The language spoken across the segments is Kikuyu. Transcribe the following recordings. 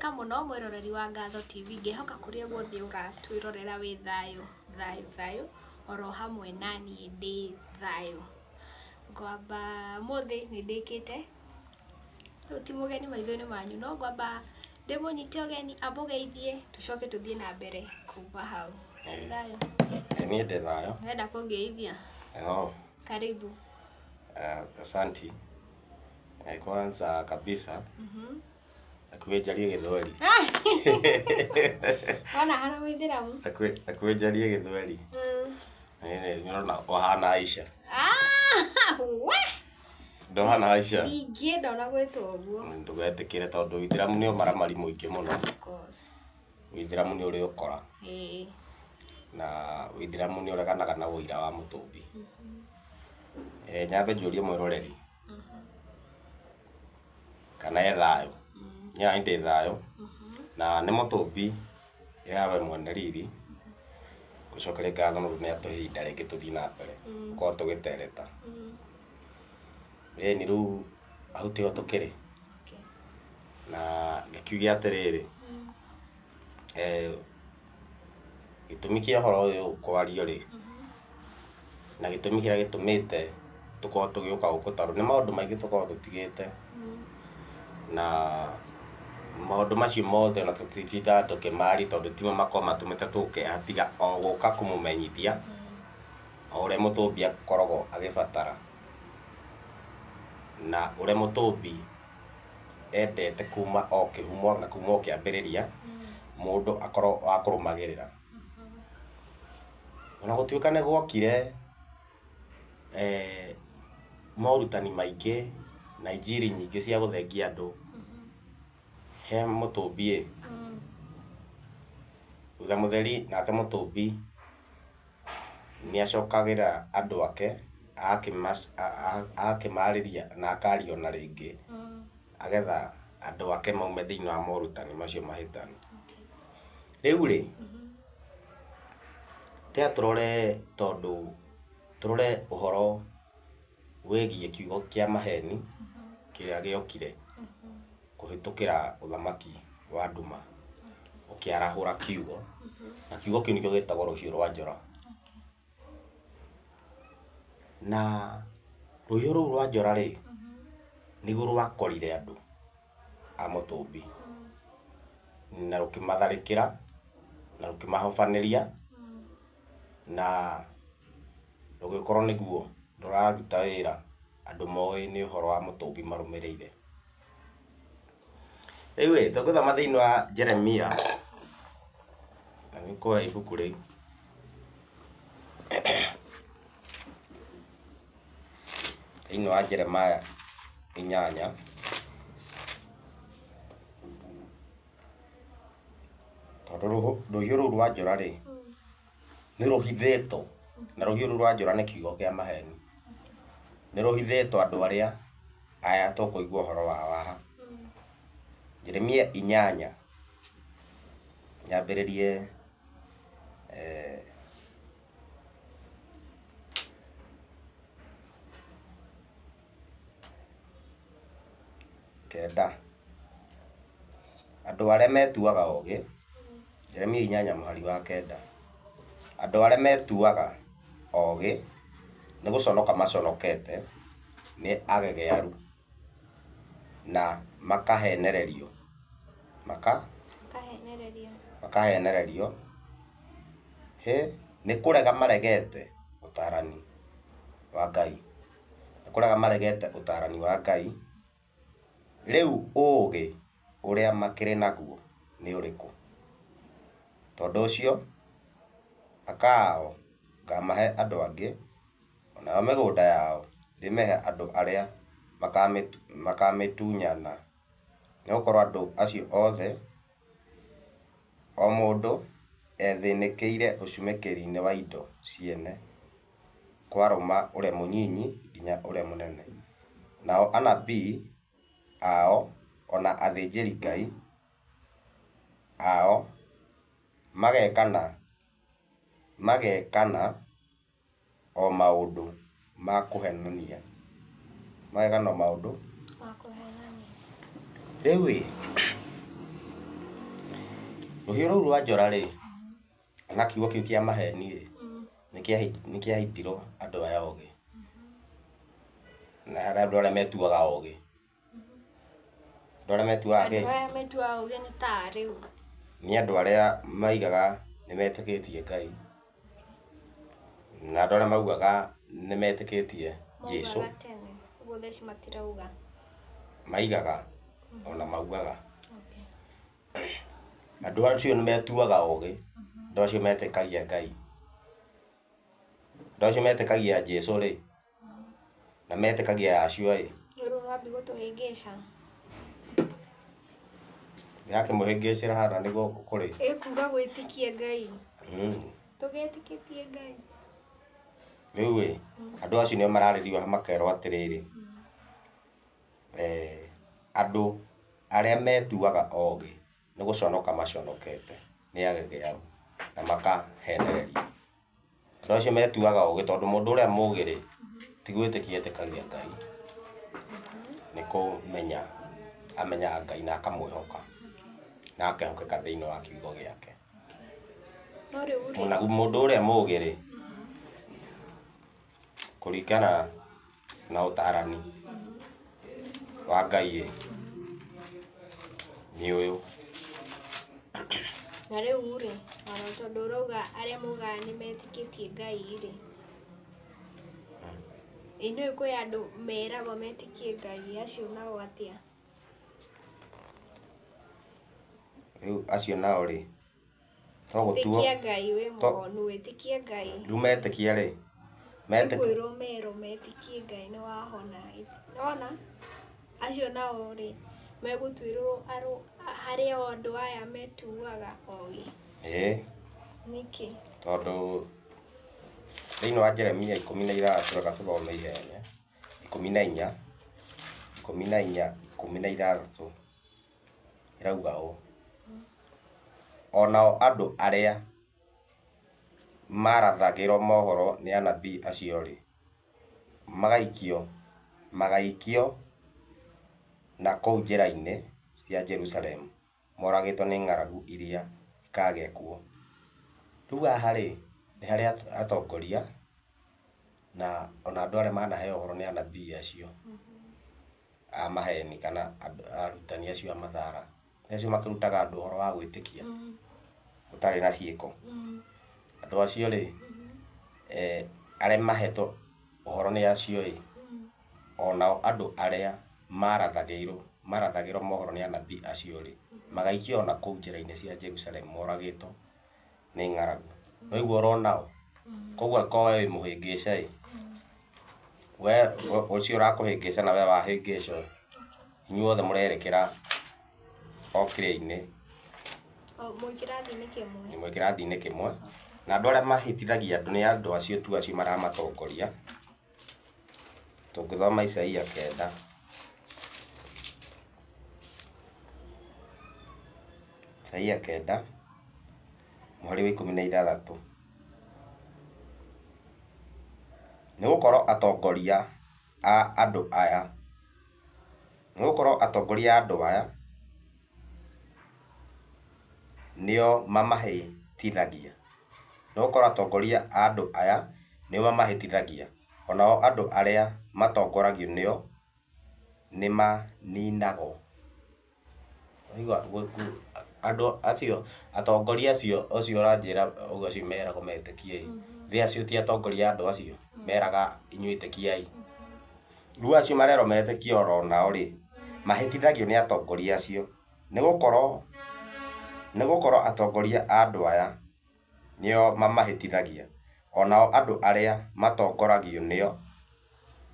Ngũramũnyita mũno mwĩroreri wa Ngatho TV, ngĩhoka kũrĩa guothe ũratwĩrorera wĩ thayũ thayũ thayũ, oro hamwe naniĩ ndĩ thayũ. Ngwamba ũmũthĩ nĩ ndĩkĩte, rĩu ti mũgeni maitho-inĩ manyu, no ngwamba ndĩmũnyite ũgeni amũgeithie, tũcoke tũthiĩ na mbere kuma hau. Wĩ thayũ? Niĩ ndĩ thayũ. Ũrenda kũngeithia? Oh, Karibu. Asanti. Kwanza kabisa hakuhĩ njarie Gĩthweri. Wona hana mũithĩramu? Hakuhĩ njarie Gĩthweri. Nĩ ũrona ũhana Aisha. Ah, we! Ndohana Aisha. Ndingĩenda ona gwĩtwo ũguo. Ndũgetĩkĩre tondũ Ũithĩramu nĩ ũmaramari mũingĩ mũno. Of course. Ũithĩramu nĩ ũrĩ ũkora. Ĩĩ. Na Ũithĩramu nĩ ũreganaga na ũira wa mũtũmbi. Nyambe njũrie mwĩroreri kana e thayũ. Niĩ nani ndĩ thayũ na nĩ mũtũmbi Yahweh mwene riri gũcokeria ngatho nĩ ũndũ nĩ atũhe ihinda rĩngĩ tũthiĩ na mbere gũkorwo tũgĩtereta. Ĩni rĩu hau tiho tũkĩrĩ Okay. na ngĩkiuge atĩrĩrĩ, gĩtũmi kĩa ũhoro ũyũ kwario rĩ, na gĩtũmi kĩrĩa gĩtũmĩte tũkorwo tũgĩũka gũkũ tondũ nĩ maũndũ maingĩ tũkoragwo tũtigĩte na maũndũ macio mothe ona tũtitindaga tũkĩmaria tondũ timo makoragwo matũmĩte tũke haha tiga o gũka kũmũmenyithia o ũrĩa mũtũmbi akoragwo agĩbatara na ũrĩa mũtũmbi endete kuma o kĩhumo na kuma o kĩambĩrĩria mũndũ akorwo wa kũrũmagĩrĩra. Ona gũtuĩka nĩ gwokire morutani maingĩ na injiri nyingĩ cia gũthengia andũ he mũtũmbi ĩ, thutha mũtheri nake mũtũmbi nĩ acokagĩra andũ ake agakĩmarĩria na akaria ona rĩngĩ agetha andũ ake maume thĩinĩ wa morutani macio mahĩtanu. Rĩu rĩ, tiga tũrore tondũ tũrore ũhoro wĩgiĩ kiugo kĩa maheni kĩrĩa gĩokire kũhĩtũkĩra ũthamaki wa nduma ũkĩarahũra kiugo na kiugo kĩu nĩkĩo gĩtagwo rũhiũ rwa njora. Na rũhiũ rũu rwa njora rĩ, nĩguo rwakorire andũ a mũtũmbi na rũkĩmatharĩkĩra na rũkĩmahobanĩria na rũgĩkorwo nĩguo rũraruta wĩra andũ moĩ nĩ ũhoro wa mũtũmbi marũmĩrĩire. Rĩu ĩ, tũngĩthoma thĩinĩ wa Jeremia, na nĩ kuoya ibuku rĩu thĩinĩ wa Jeremiah 8 tondũ rũhiũ rũu rwa njora rĩ, nĩ rũhithĩtwo na rũhiũ rũu rwa njora nĩ kiugo kĩa maheni, nĩ rũhithĩtwo andũ arĩa aya tũkũigua ũhoro wao haha. Jeremia 8 nyambĩrĩrie 9. Andũ arĩa metuaga ogĩ, Jeremia 8 mũhari wa 9. Andũ arĩa metuaga ogĩ nĩ gũconoka maconokete nĩ agegearu na makahenererio. Makahenererio. Makahenererio. Hĩ, nĩ kũrega maregete ũtarani wa Ngai. Nĩ kũrega maregete ũtarani wa Ngai. Rĩu ũũgĩ ũrĩa makĩrĩ naguo nĩ ũrĩkũ? Tondũ ũcio aka ao ngamahe andũ angĩ, o nayo mĩgũnda yao ndĩmĩhe andũ arĩa makamĩtunyana. Nĩ gũkorwo andũ acio othe, o mũndũ ethĩnĩkĩire ũcumĩkĩri-inĩ wa indo ciene, kwarũma ũrĩa mũnyinyi nginya ũrĩa mũnene. Nao anabii ao ona athĩnjĩri Ngai ao magekana o maũndũ ma kũhenania. Magekana o maũndũ ma kũhenania. Rĩu ĩ, Rũhiũ rũu rwa njora rĩ, kana kiugo kĩu kĩa maheni rĩ, nĩ kĩahitirwo andũ aya ogĩ, na andũ arĩa metuaga ogĩ, andũ arĩa metuaga Andũ kĩ? Arĩa metuaga ũgĩ nĩ ta rĩu. Nĩ andũ arĩa maigaga nĩ metĩkĩtie Ngai, na andũ arĩa maugaga nĩ metĩkĩtie Jesu. Maugaga tene, ũguo thaa ici matirauga. Maigaga ona maugaga. Okay. Andũ acio nĩ metuaga ogĩ, andũ acio metĩkagia Ngai, andũ acio metĩkagia Jesu rĩ, na metĩkagia Yahshua ĩ. Rĩu wambi gũtũhĩngĩca. Ndĩrakĩmũhĩngĩcĩra haha nĩguo kũrĩ. Ĩkuga gwĩtĩkia Ngai. Tũgĩtĩkĩtie Ngai. Rĩu ĩ, andũ acio nĩo mararĩrio makerwo atĩrĩrĩ, andũ arĩa metuaga ogĩ nĩ gũconoka maconokete nĩ agegearu na makahenererio. Andũ acio metuaga ogĩ, tondũ mũndũ ũrĩa mũgĩ rĩ, ti gwĩtĩkia etĩkagia Ngai, nĩ kũmenya amenyaga Ngai na akamwĩhoka na akehokeka thĩinĩ wa kiugo gĩake. No rĩu rĩ, Na mũndũ ũrĩa mũgĩ rĩ, kũringana na ũtarani wa Ngai ĩ, nĩ ũyũ. Na rĩu rĩ, ona tondũ ũrauga arĩa maugaga nĩ metĩkĩtie Ngai rĩ, ĩ nĩũĩ kwĩ andũ meragwo metĩkie Ngai, acio nao atĩa? Rĩu acio nao rĩ, to gũtuo Ĩtĩkia Ngai wĩ mũhonu, ĩtĩkia Ngai. Rĩu metĩkia rĩ, Nĩ kwĩrwo merwo metĩkie Ngai nĩ wahona. Nĩwona? Acio nao rĩ, megũtuĩrwo harĩ o andũ aya metuaga ogĩ. Ĩĩ. Nĩkĩ? Tondũ thĩinĩ wa Jeremia 16, reke tũthome ihenya, 14, 14, 16 ĩrauga ũũ: onao andũ arĩa marathagĩrwo mohoro nĩ anabii acio rĩ, magaikio na kũu njĩra-inĩ cia Jerusalemu, moragĩtwo nĩ ng'aragu iria ikagĩa kuo. Rĩu haha rĩ, nĩ harĩ atongoria na ona andũ arĩa manaheo ũhoro nĩ anabii acio a maheni, kana arutani acio a mathara, acio makĩrutaga andũ ũhoro wa gwĩtĩkia ũtarĩ na ciĩko. Andũ acio rĩ, arĩa mahetwo ũhoro nĩ acio ĩ, onao andũ arĩa marathagĩrwo mohoro nĩ anabii acio rĩ, magaikio ona kũu njĩra-inĩ cia Jerusalemu moragĩtwo nĩ ng'aragu. Waigua ũronao? Koguo angĩkorwo we wĩ mũhĩngĩca ĩ, we ũcio ũrakũhĩngĩca na we wahĩngĩcwo, inyuothe mũrerekera o kĩrĩa-inĩ. O mwĩ kĩrathi-inĩ kĩmwe. Mwĩ kĩrathi-inĩ kĩmwe. Na andũ arĩa mahĩtithagia andũ nĩ andũ acio tu acio maramatongoria. Tũngĩthoma Isaia 9. Isaia 9 mũhari wa 16. Nĩ gũkorwo atongoria a andũ aya, nĩ gũkorwo atongoria a andũ aya nĩo mamahĩtithagia. Nĩ gũkorwo atongoria a andũ aya nĩo mamahĩtithagia, onao andũ arĩa matongoragio nĩo nĩmaninagwo. Waigua andũ acio, atongoria acio, ũcio ũranjĩra ũguo, acio meragwo metĩkie ĩ, thĩ acio ti atongoria a andũ acio meraga inyuĩ ĩtĩkiai. Rĩu acio marerwo metĩkie oro nao rĩ, mahĩtithagio nĩ atongoria acio. Nĩ gũkorwo atongoria a andũ aya nĩo mamahĩtithagia, onao andũ arĩa matongoragio nĩo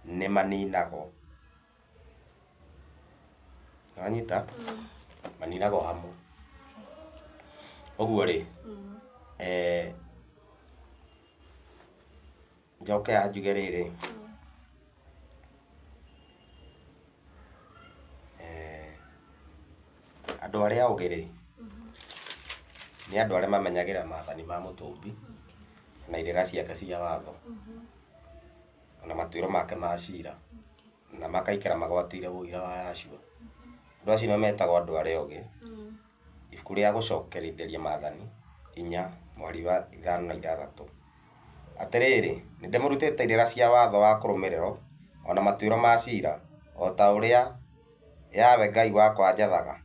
nĩmaninagwo. Nĩwanyita? Maninagwo hamwe. Ũguo rĩ, njoke haha njuge rĩrĩ, andũ arĩa ogĩ rĩ, nĩ andũ arĩa mamenyagĩrĩra maathani ma mũtũmbi na irĩra ciake cia watho, na matuĩro make ma cira, na makaikara magwatĩire ũira wa Yahshua. Andũ acio nĩo metagwo andũ arĩa ogĩ. Ibuku rĩa gũcokerithĩria maathani 4 mũhari wa 5 na 6. Atĩrĩrĩ, nĩndĩmũrutĩte irĩra cia watho wa kũrũmĩrĩrwo, o na matuĩro ma cira, o ta ũrĩa Yahweh Ngai wakwa aanjathaga,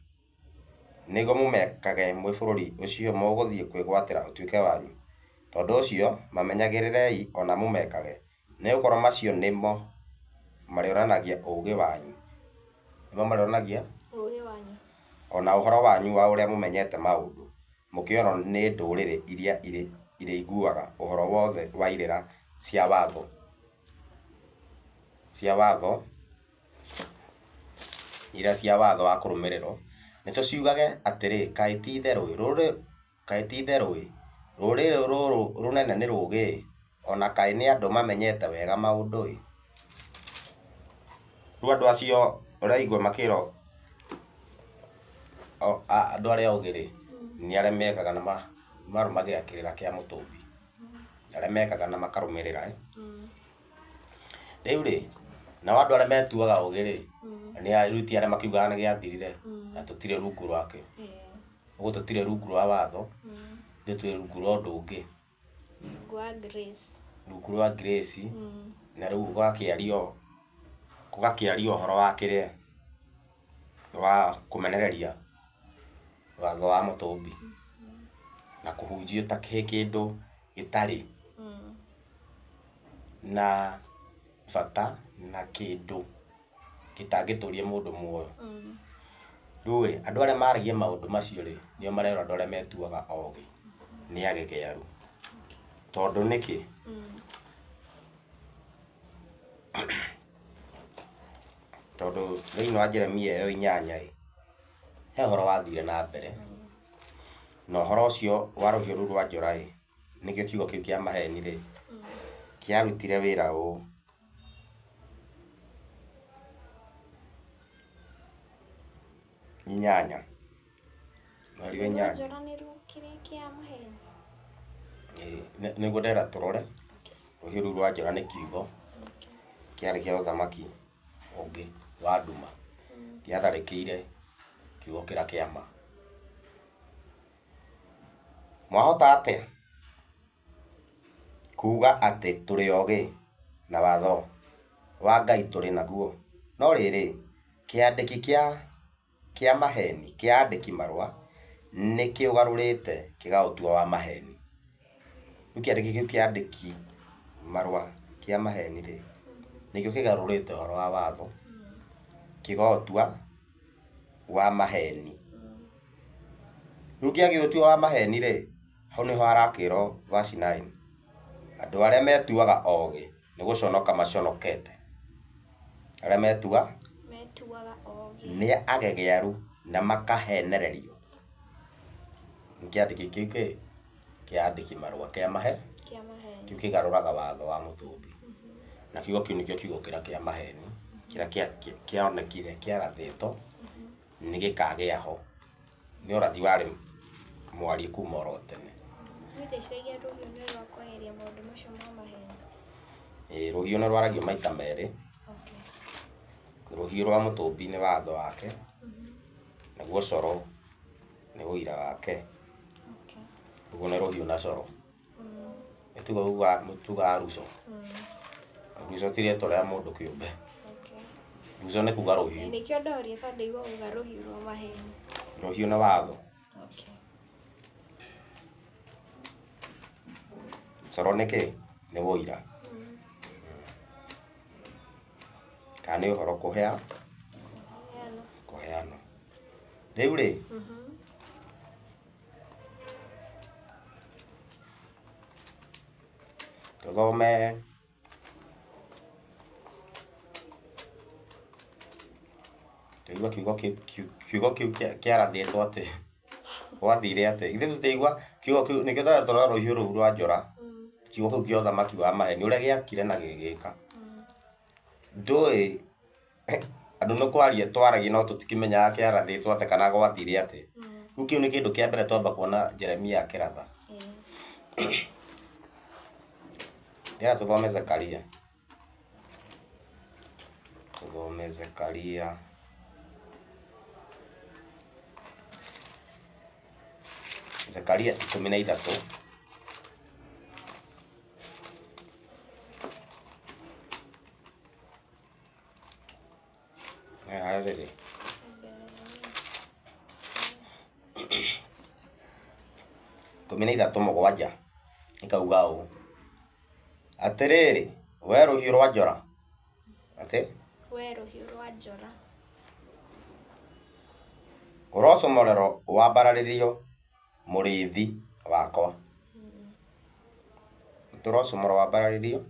nĩguo mũmekage mwĩ bũrũri ũcio mũgũthiĩ kwĩgwatĩra ũtuĩke wanyu; tondũ ũcio mamenyagĩrĩrei o na mũmekage, nĩ gũkorũo macio nĩmo marĩonanagia ũũgĩ wanyu, nĩmo marĩonanagia Ũũgĩ wanyu. o na ũhoro wanyu wa ũrĩa mũmenyete maũndũ, mũkĩonwo nĩ ndũrĩrĩ iria irĩiguaga ũhoro wothe wa irĩra cia watho, cia watho, irĩra cia watho wa kũrũmĩrĩrwo, nĩcio ciugage atĩrĩ, Kaĩ ti-itherũ-ĩ, rũrĩrĩ rũrũ rũnene nĩ rũũgĩ-ĩ, o na kaĩ nĩ andũ mamenyete wega maũndũ-ĩ! Rĩu andũ acio ũraigua makĩrwo andũ arĩa ogĩ-rĩ, nĩ arĩa mekaga na marũmagĩrĩra kĩrĩra kĩa mũtũmbi, arĩa mekaga na makarũmĩrĩra. Rĩu rĩ, nao andũ arĩa metuaga ogĩ-rĩ, nĩ aruti arĩa makiugaga nĩ gĩathirire na tũtirĩ rungu rwakĩo. Ũguo tũtirĩ rungu rwa watho, ithuĩ twĩ rungu rwa ũndũ ũngĩ. Rungu rwa grace. Rungu rwa grace, na rĩu gũgakĩario gũgakĩario ũhoro wa kĩrĩa, wa kũmenereria watho wa mũtũmbi na kũhunjio ta kĩndũ gĩtarĩ na bata na kĩndũ gĩtangĩtũria mũndũ muoyo. Rĩu ĩ, andũ arĩa maragia maũndũ macio rĩ, nĩo marerwo andũ arĩa metuaga ogĩ nĩ agegearu. Tondũ nĩkĩ? Tondũ thĩinĩ wa Jeremia ĩyo 8 ĩ, he ũhoro wathire na mbere, na ũhoro ũcio wa rũhiũ rũu rwa njora ĩ, nĩkĩo kiugo kĩu kĩa maheni rĩ, kĩarutire wĩra ũũ. 8 mweri wa Rũhiũ rwa 8. njora nĩruo kĩrĩa kĩa maheni. Nĩguo ndĩrenda tũrore rũhiũ rũu rwa njora nĩ kiugo kĩarĩ kĩa ũthamaki ũngĩ wa nduma, gĩatharĩkĩire kiugo kĩrĩa kĩa ma. Mwahota atĩa kuuga atĩ tũrĩ ogĩ na watho wa Ngai tũrĩ naguo? No rĩrĩ, kĩandĩki kĩa maheni kĩa andĩki marũa nĩkĩũgarũrĩte gĩkaũtua wa maheni. Rĩu kĩandĩki kĩu kĩa andĩki marũa kĩa maheni rĩ, nĩkĩo kĩgarũrĩte ũhoro wa watho kĩgotua wa maheni. Rĩu kĩagĩũtua wa maheni rĩ, hau nĩho harakĩrwo verse 9, andũ arĩa metuaga ogĩ nĩ gũconoka maconokete. Arĩa Metuaga ogĩ. nĩ agegearu na makahenererio. Nĩ kĩandĩki kĩu kĩ kĩa andĩki marũa kĩa mahe Kĩa maheni. kĩu kĩgarũraga watho wa mũtũmbi, na kiugo kĩu nĩkĩo kiugo kĩrĩa kĩa maheni kĩrĩa kĩonekire kĩarathĩtwo nĩ gĩkagĩa ho. Nĩ ũrathi warĩ mwarie kuma oro tene. Niĩ ndĩciragia rũhiũ nĩ rwa kweheria maũndũ macio ma maheni. Ĩĩ, rũhiũ nĩ rwaragio maita merĩ. Rũhiũ rwa mũtũmbi nĩ watho wake, naguo coro nĩ ũira wake. Ũguo nĩ rũhiũ na coro. Nĩ tugaga ruco. Ruco ti rĩtwa rĩa mũndũ kĩũmbe. Ruco nĩ kuga rũhiũ. Nĩkĩo ndoria tondũ ndaigua uga rũhiũ rwa maheni. Rũhiũ nĩ watho. Coro nĩ kĩ? Nĩ ũira. Kana nĩ ũhoro kũhea Kũheanwo. kũheanwo. Rĩu rĩ, tũthome tũigue kiugo kĩu kiugo kĩu kĩarathĩtwo atĩ gwathire atĩ ithuĩ tũtiaigua kiugo kĩu nĩkĩo tũrenda tũrore rũhiũ rũu rwa njora, kiugo kĩu kĩa ũthamaki wa maheni ũrĩa gĩakire na gĩgĩka. Ndũĩ andũ nĩ kwaria twaragia no tũtikĩmenyaga kĩarathĩtwo atĩa kana gwathire atĩa. Rĩu kĩu nĩ kĩndũ kĩa mbere twamba kuona Jeremia akĩratha. Ndĩrenda tũthome Zekaria. Tũthome Zekaria. Zekaria 13. Harĩa rĩrĩ 13:7 ĩkauga ũũ, atĩrĩrĩ we rũhiũ rwa njora, atĩ We rũhiũ rwa njora. Ũrocomorerwo wambararĩrio mũrĩithi wakwa. Tũrocomorwo wambararĩrio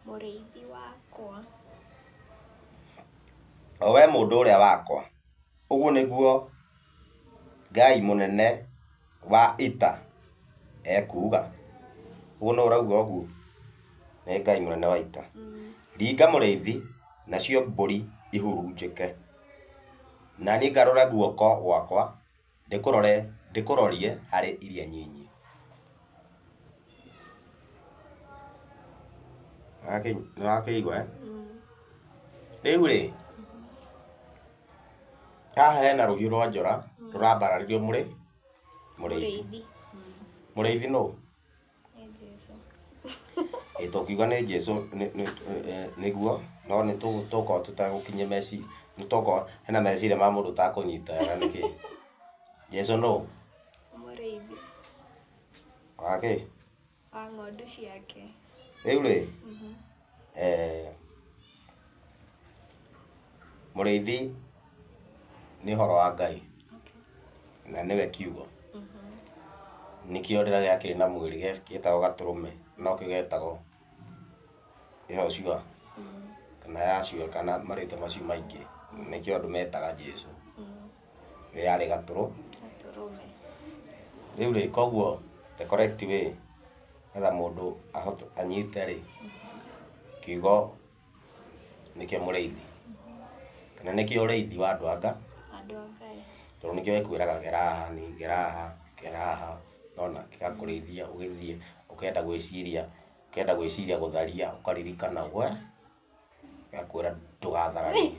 Mũrĩithi wakwa. O we mũndũ ũrĩa wakwa. Ũguo nĩguo Ngai mũnene wa ita ekuuga. Ũguo nũ ũrauga ũguo? Nĩ Ngai mũnene wa ita. Ringa mũrĩithi, nacio mbũri ihurunjĩke. Na niĩ ngarũre guoko gwakwa ndĩkũrorie harĩ iria nyinyi. Nĩwakĩigua eh? Rĩu rĩ, haha hena rũhiũ rwa njora rũrambararĩrio mũrĩithi. Mũrĩithi. Mũrĩithi nũ? Nĩ Jesũ. Ĩ tũkiuga nĩ Jesũ nĩguo, no nĩ tũgũkorwo tũtagũkinyia meciria, nĩ tũgũkorwo hena meciria ma mũndũ ũtakũnyita wega nĩkĩ. Jesũ nũ? Mũrĩithi. Wa kĩ? Wa ng'ondu ciake. Rĩu rĩ, mũrĩithi nĩ ũhoro wa Ngai na nĩwe kiugo. Nĩkĩo rĩrĩa gĩakĩrĩ na mwĩrĩ gĩetagwo gatũrũme, no kĩo gĩetagwo Yehoshua kana Yahshua kana marĩtwa macio maingĩ. Nĩkĩo andũ metaga Jesũ rĩrĩa arĩ gatũrũme. Rĩu rĩ, koguo the correct way nĩgetha mũndũ ahote anyite rĩ, kiugo nĩkĩo mũrĩithi kana nĩkĩo ũrĩithi wa andũ a Ngai, tondũ nĩkĩo gĩkwĩraga gera haha, gera haha, gera haha, nĩwona gĩgakũrĩithia ũgĩthiĩ ũkenda gwĩciria, ũkenda gwĩciria gũtharia ũkaririkana we gĩgakwĩra ndũgatharanie.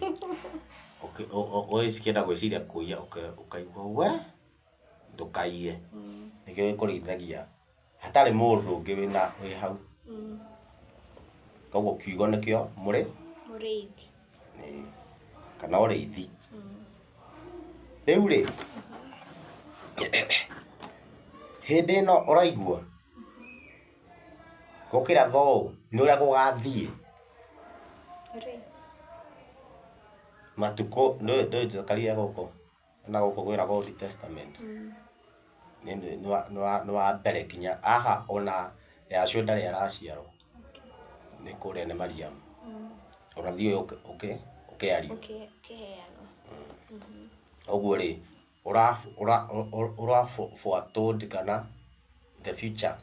Ũkĩenda gwĩciria kũiya ũkaigua we ndũkaiye. Nĩkĩo gĩkũrĩithagia hatarĩ mũndũ ũngĩ wĩna wĩ hau. Koguo kiugo nĩkĩo mũrĩithi kana ũrĩithi. Rĩu rĩ, hĩndĩ ĩno ũraigua gũkĩrathwo ũũ nĩ ũrĩa gũgathiĩ matukũ. Ndũĩ Zakaria gũkũ na gũkũ kwĩragwo Old Testament nĩ wa mbere kinya haha ona Yahshua ndarĩ araciarwo, nĩ kũrĩa nĩ Mariamu ũrathi ũyũ ũkĩario. Ũkĩheanwo. Ũguo rĩ, ũra foretold kana the future,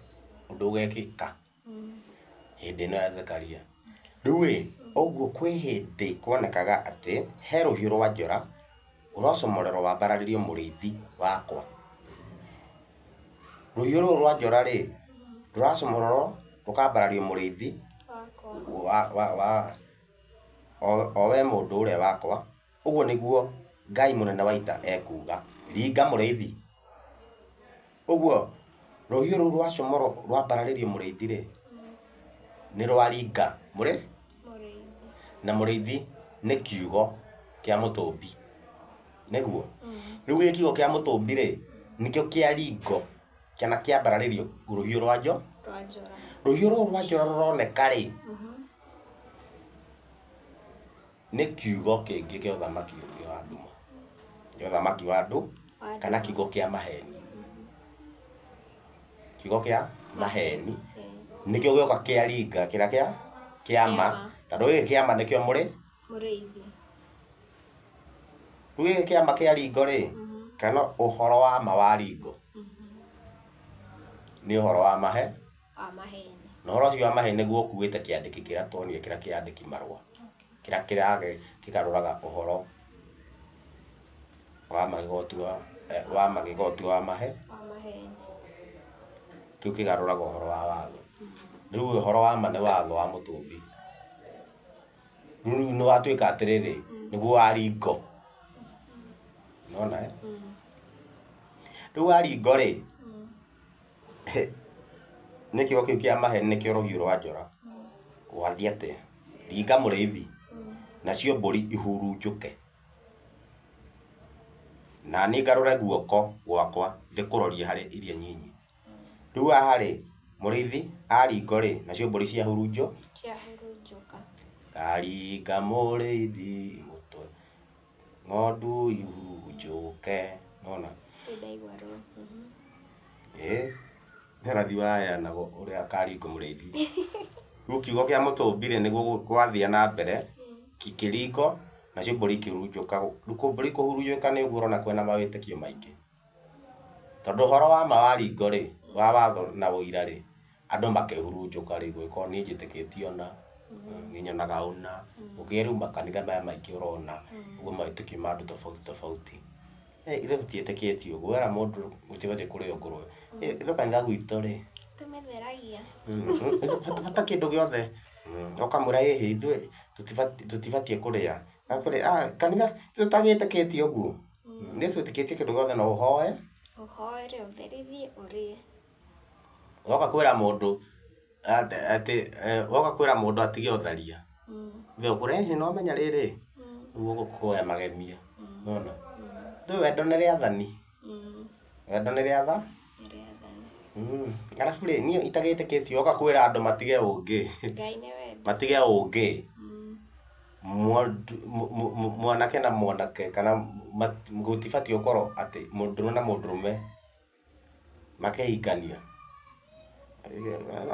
ũndũ ũgekĩka hĩndĩ ĩno ya Zekaria. Rĩu ĩ, ũguo kwĩ hĩndĩ kuonekaga atĩ he rũhiũ rwa njora ũrocomorerwo wambararĩrio mũrĩithi wakwa. Rũhiũ rũrũ rwa njora rĩ, rũracomorerwo rũkambarario mũrĩithi wakwa. Wa o we mũndũ ũrĩa wakwa. Ũguo nĩguo Ngai mũnene wa ita ekuuga, ringa mũrĩithi. Ũguo rũhiũ rũu rwacomorwo rwambararĩrio mũrĩithi rĩ, nĩ rwaringa mũrĩithi. Na mũrĩithi nĩ kiugo kĩa mũtũmbi, nĩguo rĩu gĩ kiugo kĩa mũtũmbi rĩ, nĩkĩo kĩa ringo kana kĩambararĩrio rũhiũ rwa njora. Rũhiũ rũrũ rwa njora rũroneka rĩ, nĩ kiugo kĩngĩ kĩa ũthamaki ũngĩ wa nduma, kĩa ũthamaki wa andũ kana kiugo kĩa maheni. Kiugo kĩa maheni nĩkĩo gĩoka kĩa ringa kĩrĩa kĩa kĩama, tondũ gĩkĩ kĩama nĩkĩo mũrĩithi. Rĩu gĩkĩ kĩama kĩa ringo rĩ, kana ũhoro wa ma wa ringo nĩ ũhoro wa mahe wa maheni. Na ũhoro ũcio wa maheni nĩguo ũkuĩte kĩandĩki kĩrĩa tuonire, kĩrĩa kĩandĩki marũa kĩrĩa kĩrage kĩgarũraga ũhoro wa ma gĩgotua wa ma gĩgotua wa mahe wa maheni. Kĩu kĩgarũraga ũhoro wa watho. Rĩu ũhoro wa ma nĩ watho wa mũtũmbi. Rĩu nĩ watuĩka atĩrĩrĩ, nĩguo wa ringo nona eh? Rĩu wa ringo rĩ, Nĩ kiugo kĩu kĩa maheni nĩkĩo rũhiũ rwa njora. Gwathiĩ atĩa? Ringa mũrĩithi, nacio mbũri ihurunjũke. Na niĩ ngarũre guoko gwakwa ndĩkũrorie harĩ iria nyinyi. Rĩu haha rĩ, mũrĩithi aringo rĩ, nacio mbũri ciahurunjwo? Ciahurunjũka. Ngaringa mũrĩithi mũtwe, ng'ondu ihurunjũke. Nĩwona? Nĩ ndaigua ruo. Ĩĩ, nĩ ũrathi waheanagwo ũrĩa akaringwo mũrĩithi. Rĩu kiugo kĩa mũtũmbi rĩ, nĩguo gwathire na mbere, kĩringo, nacio mbũri ikĩhurunjũka. Rĩu mbũri kũhurunjũka nĩ ũguo ũrona kwĩna mawĩtĩkio maingĩ. Tondũ ũhoro wa ma waringo rĩ, wa watho na ũira rĩ, andũ makĩhurunjũka rĩ, gũgĩkorwo niĩ njĩtĩkĩtie ũna, niĩ nyonaga ũna. Ũkĩgĩa rĩu makanitha maya maingĩ ũrona, ũguo mawĩtĩkio ma andũ tofauti tofauti. Ithuĩ tũtiĩtĩkĩtie ũguo, wera mũndũ gũtibatiĩ kũrĩo ngũrwe. Ithuĩ kanitha gwitũ rĩ, Tũmĩtheragia. Bata kĩndũ gĩothe. Ũkamwĩra ĩhĩ ithuĩ tũtibatiĩ kũrĩa. Kanitha tũtagĩtĩkĩtie ũguo. Nĩ twĩtĩkĩtie kĩndũ gĩothe no ũhoe. Ũhoere ũtherithie ũrĩe. Woka kwĩra mũndũ atĩ woka kwĩra mũndũ atige ũtharia. We ũkũra ĩhĩ no menya rĩrĩ. Rĩu ũgũkũoya magemia. Nĩwona? Ithuĩ wendo nĩ rĩathani. Wendo nĩ rĩatha? Nĩ rĩathani. Arabu rĩ, niĩ itagĩtĩkĩtie woka kwĩra andũ matige ũngĩ. Ngai nĩ wendo. Matige ũngĩ. Mwanake na mwanake kana gũtibatiĩ gũkorwo atĩ mũndũrũme na mũndũrũme makĩhikania.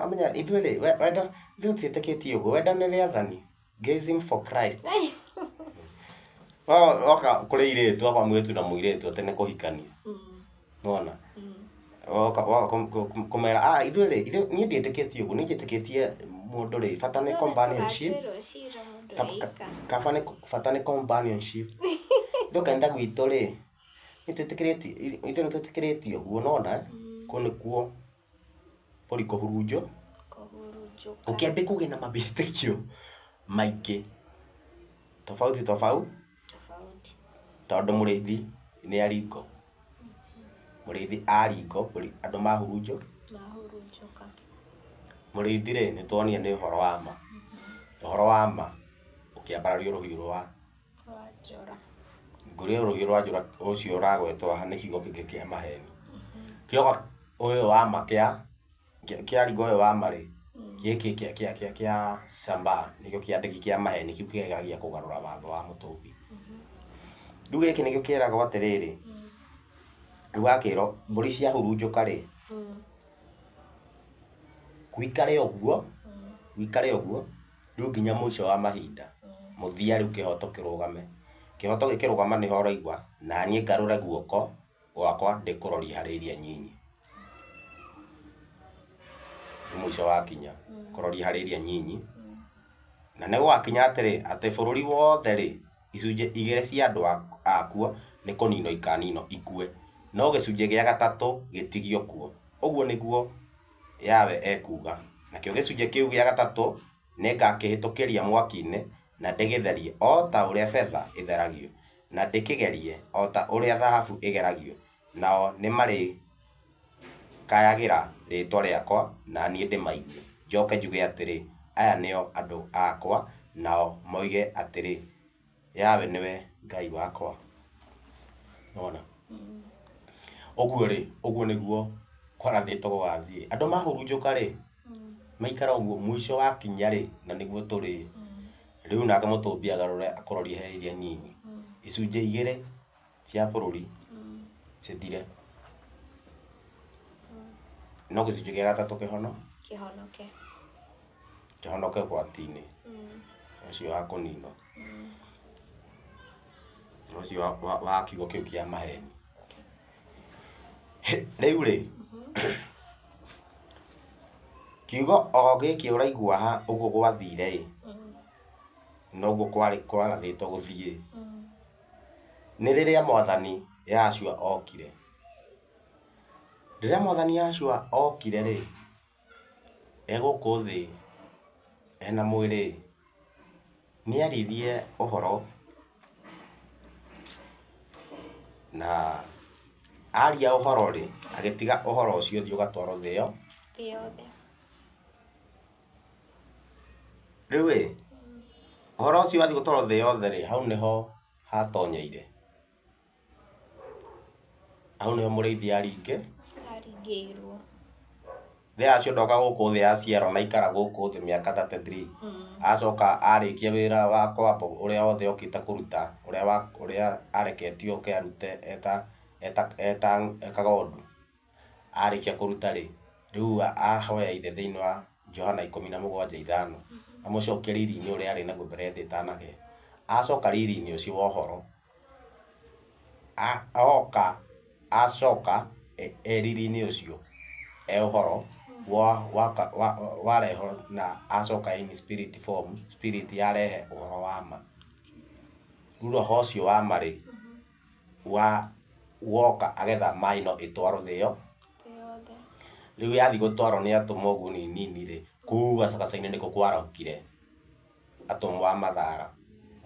Amenya ithuĩ rĩ, wendo ithuĩ tũtiĩtĩkĩtie ũguo, wendo nĩ rĩathani. Gazing for Christ. Woka kũrĩ airĩtu, okorwo mũirĩtu na mũirĩtu atĩ nĩ kũhikania. Nĩwona? Woka kũmera, ithuĩ rĩ, niĩ ndiĩtĩkĩtie ũguo, niĩ njĩtĩkĩtie mũndũ rĩ, bata nĩ companionship. Kaba nĩ bata nĩ companionship. Ithuĩ kanitha gwitũ rĩ, nĩtwĩtĩkĩrĩtie, ithuĩ nĩtwĩtĩkĩrĩtie ũguo, nĩwona? Kũu nĩkuo mbũri kũhurunjwo. Kũhurunjũka. Ũkĩambia kũgĩa na mawĩtĩkio maingĩ tofauti tofauti. Tofauti. Tondũ mũrĩithi nĩ aringo. Mũrĩithi aringo, andũ mahurunjwo. Mahurunjũka. Mũrĩithi rĩ, nĩ tuonire nĩ ũhoro wa ma. Ũhoro wa ma ũkĩambarario rũhiũ rwa njora. Ngũrĩe rũhiũ rwa njora ũcio ũragwetwo haha nĩ kiugo kĩngĩ kĩa maheni. Kiugo ũyũ wa ma kĩa ringo ũyũ wa ma rĩ, gĩkĩ kĩa Sambaa nĩkĩo kĩandĩki kĩa maheni kĩu kĩgeragia kũgarũra watho wa mũtũmbi. Rĩu gĩkĩ nĩkĩo kĩragwo atĩrĩrĩ, rĩu wakĩrwo mbũri ciahurunjũka rĩ, gũikare ũguo, gũikare ũguo rĩu nginya mũico wa mahinda, mũthia rĩu kĩhoto kĩrũgame. Kĩhoto gĩkĩrũgama nĩho ũraigua, na niĩ ngarũre guoko gwakwa ndĩkũrorie harĩ iria nyinyi. Rĩu mũico wakinya, kũroria harĩ iria nyinyi. Na nĩ gũgakinya atĩrĩ, atĩ bũrũri wothe rĩ, icunjĩ igĩrĩ cia andũ akuo nĩ kũninwo ikaninwo ikue, no gĩcunjĩ gĩa gatatũ gĩtigio kuo. Ũguo nĩguo Yahweh ekuuga. Nakĩo gĩcunjĩ kĩu gĩa gatatũ nĩngakĩhĩtũkĩria mwaki-inĩ na ndĩgĩtherie o ta ũrĩa betha ĩtheragio, na ndĩkĩgerie o ta ũrĩa thahabu ĩgeragio, nao nĩmarĩkayagĩra rĩĩtwa rĩakwa na niĩ ndĩmaigue. Njoke njuge atĩrĩ, aya nĩo andũ akwa, nao moige atĩrĩ, Yahweh nĩwe Ngai wakwa. Nĩwona? Ũguo rĩ, ũguo nĩguo kwarathĩtwo gũgathiĩ. Andũ mahurunjũka rĩ, maikara ũguo mũico wakinya rĩ, na nĩguo tũrĩ. Rĩu nake mũtũmbi agarũre akũrorie he iria nyinyi. Icunjĩ igĩrĩ cia bũrũri cithire. No gĩcunjĩ gĩa gatatũ kĩhono? Kĩhonoke. Kĩhonoke ũgwati-inĩ ũcio wa kũninwo. Ũcio wa kiugo kĩu kĩa maheni. Rĩu rĩ, kiugo o gĩkĩ ũraigua haha ũguo gwathire ĩ, noguo kwarĩ kwarathĩtwo gũthiĩ. Nĩ rĩrĩa mwathani Yahshua okire. Rĩrĩa mwathani Yahshua okire rĩ, e gũkũ thĩ ena mwĩrĩ, nĩ aririe ũhoro na Aria ũhoro rĩ, agĩtiga ũhoro ũcio ũthiĩ ũgatwarwo thĩ ĩyo. Thĩ yothe. Rĩu ĩ, ũhoro ũcio wathiĩ gũtwarwo thĩ yothe rĩ, hau nĩho hatonyeire. Hau nĩho mũrĩithi aringĩ. Aringĩirwo. Thĩ acio ndoka gũkũ thĩ aciarwo na aikara gũkũ thĩ mĩaka 33. Acoka arĩkia wĩra wa kwambwo ũrĩa wothe okĩte kũruta, ũrĩa wa ũrĩa areketio oke arute eta eta eta kagondu. Arĩkia kũruta rĩ, rĩu ahoya ithe thĩinĩ wa Johana 17:5, amũcokie riri-inĩ ũrĩa arĩ naguo mbere ya thĩ ĩtanagĩa. Acoka riri-inĩ ũcio wa ũhoro, oka acoka e riri-inĩ ũcio e ũhoro warehwo na acoka in spirit form, spirit yarehe ũhoro wa ma. Rĩu roho ũcio wa ma rĩ, wa woka agetha ma ĩno ĩtwarwo thĩ ĩyo. Thĩ yothe. Rĩu yathiĩ gũtwarwo nĩ atũmwo nguni nini rĩ, kũu gacagaca-inĩ nĩkuo kwarahũkire atũmwo a mathara,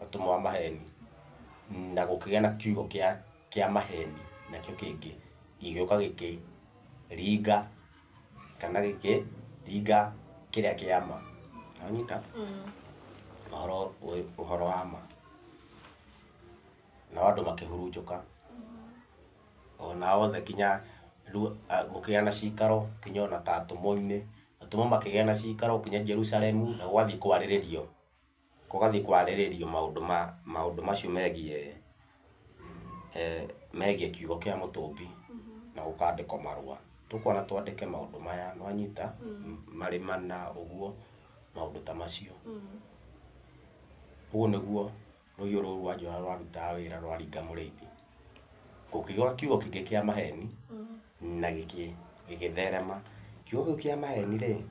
atũmwo a maheni, na gũkĩgĩa na kiugo kĩa maheni nakĩo kĩngĩ gĩgĩũka gĩkĩringa kana gĩkĩringa kĩrĩa kĩa ma. Wanyita? Ũhoro ũhoro wa ma. Nao andũ makĩhurunjũka. Ona othe kinya rĩu gũkĩgĩa na cikaro kinya ona ta atũmwo-inĩ. Atũmwo makĩgĩa na cikaro kinya Jerusalemu na gũgathiĩ kwarĩrĩrio. Gũgathiĩ kwarĩrĩrio maũndũ ma maũndũ macio megiĩ megiĩ kiugo kĩa mũtũmbi na gũkandĩkwo marũa. Tũkuona twandĩke maũndũ maya nĩwanyita, marĩ mana ũguo, maũndũ ta macio. Ũguo nĩguo rũhiũ rũu rwa njora rwarutaga wĩra rwaringa mũrĩithi. Gũkĩgĩa kiugo kĩngĩ kĩa maheni na gĩgĩtherema. Kiugo kĩu kĩa maheni rĩ,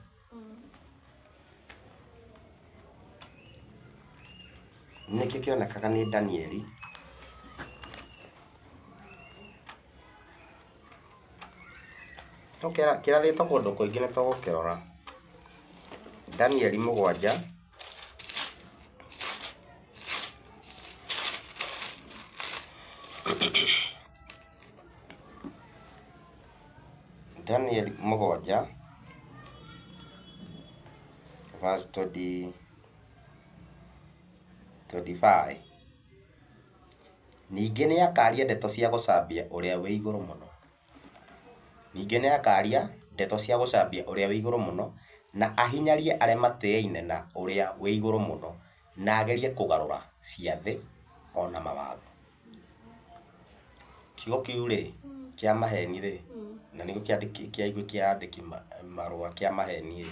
nĩkĩo kĩonekaga nĩ Danieli. No kĩrathĩtwo kũndũ kũingĩ nĩ tũgũkĩrora. Danieli 7. Danieli 7 verse 25. Ningĩ nĩ akaria ndeto cia gũcambia ũrĩa wĩ igũrũ mũno. Ningĩ nĩ akaria ndeto cia gũcambia ũrĩa wĩ igũrũ mũno, na ahinyarie arĩa matĩaine na ũrĩa wĩ igũrũ mũno, na agerie kũgarũra ciathĩ ona mawatho. Kiugo kĩu rĩ, kĩa maheni rĩ, na nĩkĩo kĩaigua kĩa marũa kĩa maheni rĩ,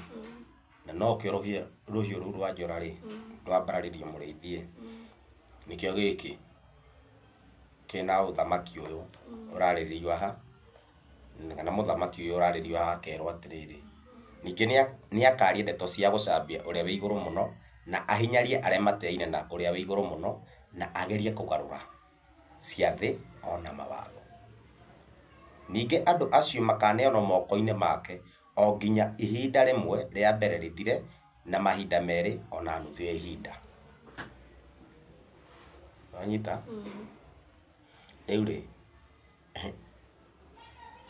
na nokĩo rũhiũ rũu rwa njora rĩ, rwambararĩrio mũrĩithi ĩ, nĩkĩo gĩkĩ kĩna ũthamaki ũyũ ũrarĩrĩrio haha, kana mũthamaki ũyũ ũrarĩrĩrio haha akerwo atĩrĩrĩ, ningĩ nĩ akaria ndeto cia gũcambia ũrĩa wĩ igũrũ mũno, na ahinyarie arĩa matĩaine na ũrĩa wĩ igũrũ mũno, na agerie kũgarũra ciathĩ ona mawatho. Ningĩ andũ acio makaneanwo moko-inĩ make o nginya ihinda rĩmwe rĩa mbere rĩthire, na mahinda merĩ ona nuthu ya ihinda. Wanyita? Rĩu rĩ,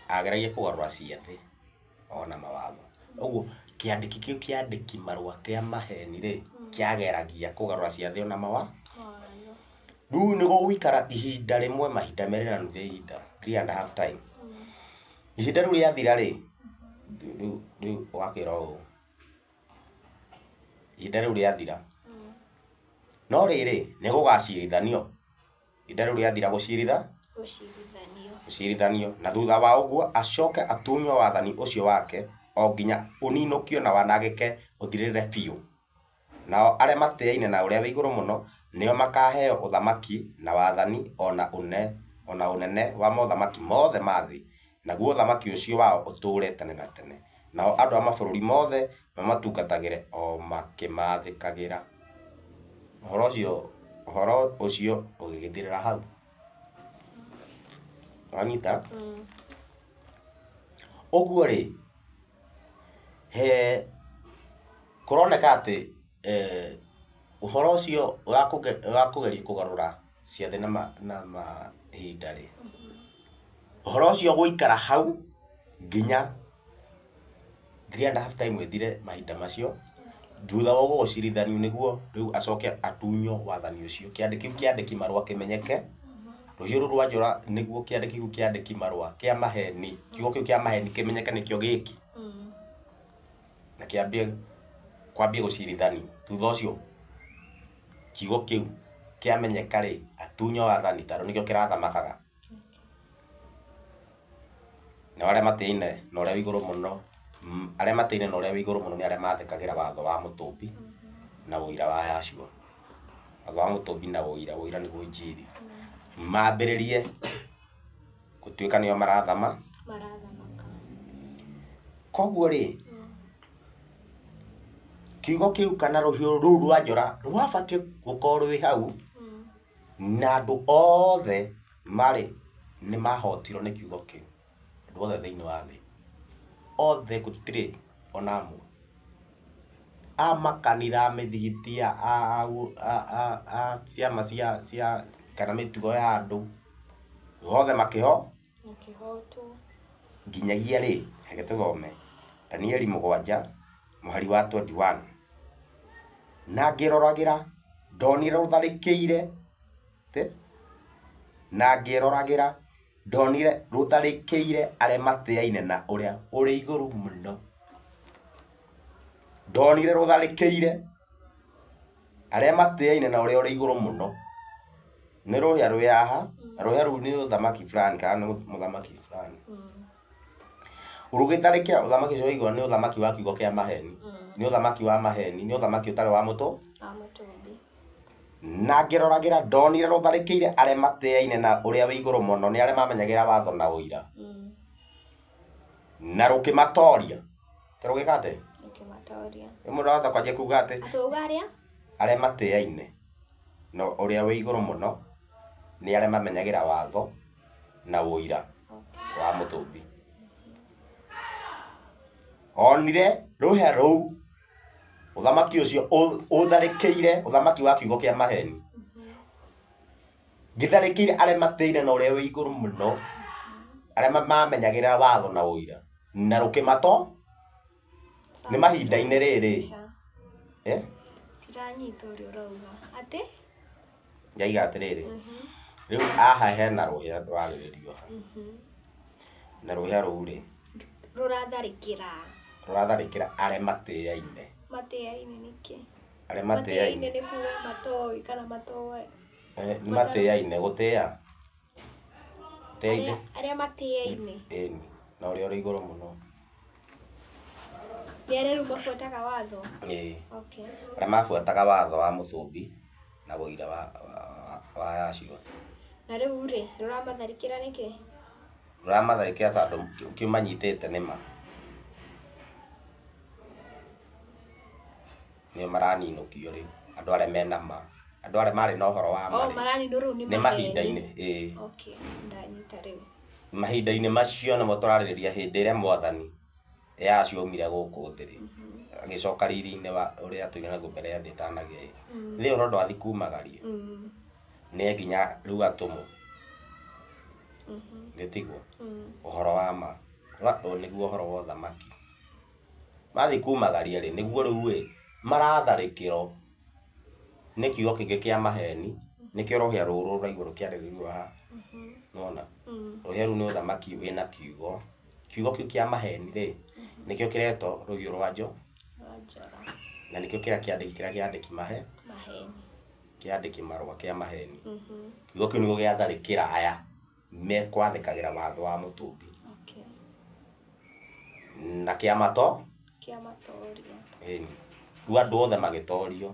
ageragia kũgarũra ciathĩ ona mawatho. Ũguo kĩandĩki kĩu kĩandĩki marũa kĩa maheni rĩ, kĩageragia kũgarũra ciathĩ ona mawatho. Rĩu nĩ gũgũikara ihinda rĩmwe mahinda merĩ na nuthu ya ihinda, 3.5 time. Ihinda rĩu rĩathira rĩ, rĩu ũgakĩrwo ũũ, ihinda rĩu rĩathira. No rĩrĩ, nĩ gũgacirithanio. Ihinda rĩu rĩathira gũcirithanio. Na thutha wa ũguo acoke atunywo wathani ũcio wake o nginya ũninũkio na wanangĩke ũthirĩrĩre biũ. Nao arĩa matĩaine na ũrĩa wĩ igũrũ mũno nĩo makaheo ũthamaki na wathani ona ũnene wa mothamaki mothe ma thĩ, naguo ũthamaki ũcio wao ũtũũre tene na tene. Nao andũ a mabũrũri mothe mamatungatagĩre o makĩmathĩkagĩra. Ũhoro ũcio ũgĩgĩthirĩra hau. Wanyita? Ũguo rĩ, he kũroneka atĩ ũhoro ũcio wa kũgeria kũgarũra ciathĩ na mahinda rĩ, Ũhoro ũcio gũikara hau nginya 3.5 time ĩthire mahinda macio, thutha wa ũguo gũcirithanio nĩguo rĩu acoke atunywo wathani ũcio. Kĩandĩki kĩu kĩandĩki marũa kĩmenyeke, rũhiũ rũu rwa njora nĩguo kĩandĩki kĩu kĩandĩki marũa kĩa maheni, kiugo kĩu kĩa maheni kĩmenyeke nĩkĩo gĩkĩ, na kĩambie kwambie gũcirithanio. Thutha ũcio kiugo kĩu kĩamenyeka rĩ, atunywo wathani tondũ nĩkĩo kĩrathamakaga. Nao arĩa matĩaine na ũrĩa wĩ igũrũ mũno, arĩa matĩaine na ũrĩa wĩ igũrũ mũno nĩ arĩa mathĩkagĩra watho wa mũtũmbi na ũira wa Yahshua. Watho wa mũtũmbi na ũira, ũira nĩguo injiri. Mambĩrĩrie gũtuĩka nĩo marathama. Marathamaka. Koguo rĩ, kiugo kĩu kana rũhiũ rũu rwa njora rwabatiĩ gũkorwo rwĩ hau, na andũ othe marĩ nĩ mahotirwo nĩ kiugo kĩu. Andũ othe thĩinĩ wa thĩ, othe gũtirĩ ona amwe, a makanitha, a mĩthigiti, a ciama cia kana mĩtugo ya andũ, othe makĩho Makĩhotwo. Nginyagia rĩ, reke tũthome Danieli 7 mũhari wa 21. Na ngĩroragĩra ndonire rũtharĩkĩire, na ngĩroragĩra ndonire rũtharĩkĩire arĩa matĩaine na ũrĩa ũrĩ igũrũ mũno. Ndonire rũtharĩkĩire arĩa matĩaine na ũrĩa ũrĩ igũrũ mũno. Nĩ rũhĩa rwĩ haha, na rũhĩa rũu nĩ ũthamaki fulani kana nĩ mũthamaki fulani. Rũgĩtharĩkĩra ũthamaki ũcio wa igũrũ, nĩ ũthamaki wa kiugo kĩa maheni. Nĩ ũthamaki wa maheni, nĩ ũthamaki ũtarĩ wa mũtũ. Wa mũtũmbi. Na ngĩroragĩra ndonire rũtharĩkĩire arĩa matĩaine na ũrĩa wĩ igũrũ mũno, nĩ arĩa mamenyagĩra watho na ũira. Na rũkĩmatoria. Ta rũgĩka atĩa? Rũkĩmatoria. Rĩu mũndũ ahota kwanjia kuga atĩ Atĩ uga arĩa? Arĩa matĩaine na ũrĩa wĩ igũrũ mũno nĩ arĩa mamenyagĩra watho na ũira wa mũtũmbi. Onire rũhĩa rũu, ũthamaki ũcio ũtharĩkĩire ũthamaki wa kiugo kĩa maheni. Gĩtharĩkĩire arĩa matĩire na ũrĩa wĩ igũrũ mũno, arĩa mamenyagĩrĩra watho na ũira, na rũkĩmato. Nĩ mahinda-inĩ rĩrĩ. Eh? Tiranyita ũrĩa ũrauga. Atĩ? Njaiga atĩrĩrĩ, rĩu haha hena rũhĩa rwarĩrĩrio haha. Na rũhĩa rũu rĩ, Rũratharĩkĩra. Rũratharĩkĩra arĩa matĩaine. Matĩaine nĩkĩ? Arĩa Matĩaine matĩaine. nĩ kuga matoĩ kana matoĩ. Nĩ matĩaine, gũtĩa. Gũtĩa. Arĩa matĩaine. Ĩni, na ũrĩa ũrĩ igũrũ mũno. Nĩ arĩa rĩu mabuataga watho. Ĩĩ. Okay. Arĩa mabuataga watho wa mũtũmbi na ũira wa Yahshua. Na rĩu rĩ, rũramatharĩkĩra nĩkĩ? Rũramatharĩkĩra tondũ kĩmanyitĩte nĩ ma. Nĩo maraninũkio rĩu, andũ arĩa mena ma. Andũ arĩa marĩ na ũhoro wa ma Oh, rĩ, maraninwo rĩu nĩ nĩ maheni. mahinda-inĩ, ĩĩ. Okay, ndanyita rĩu. Mahinda-inĩ macio nĩmo tũrarĩrĩria hĩndĩ ĩrĩa mwathani Yahshua aumire gũkũ thĩ rĩ, agĩcoka riri-inĩ wa ũrĩa atũire naguo mbere ya thĩ ĩtanagĩa ĩ. Thĩ ĩyo ũrona athiĩ kumagaria. Nĩ nginya rĩu atũmwo. Nĩ tiguo? Ũhoro wa ma. Ũyũ nĩguo ũhoro wa ũthamaki. Mathiĩ kumagaria rĩ, nĩguo rĩu ĩ, maratharĩkĩrwo nĩ kiugo kĩngĩ kĩa maheni, nĩkĩo rũhĩa rũrũ rũraigua rũkĩarĩrĩrio haha. Nĩwona? Rũhĩa rũu nĩ ũthamaki wĩna kiugo. Kiugo kĩu kĩa maheni rĩ, nĩkĩo kĩretwo rũhiũ rwa Rwa njora. Na nĩkĩo kĩrĩa kĩandĩki kĩrĩa kĩandĩki mahe. Maheni. Kĩandĩki marũa kĩa maheni. Kiugo kĩu nĩguo gĩatharĩkĩra aya mekwathĩkagĩra watho wa mũtũmbi. Okay. Na kĩamato? Kĩamatoria. Ĩni. Rĩu andũ othe magĩtorio.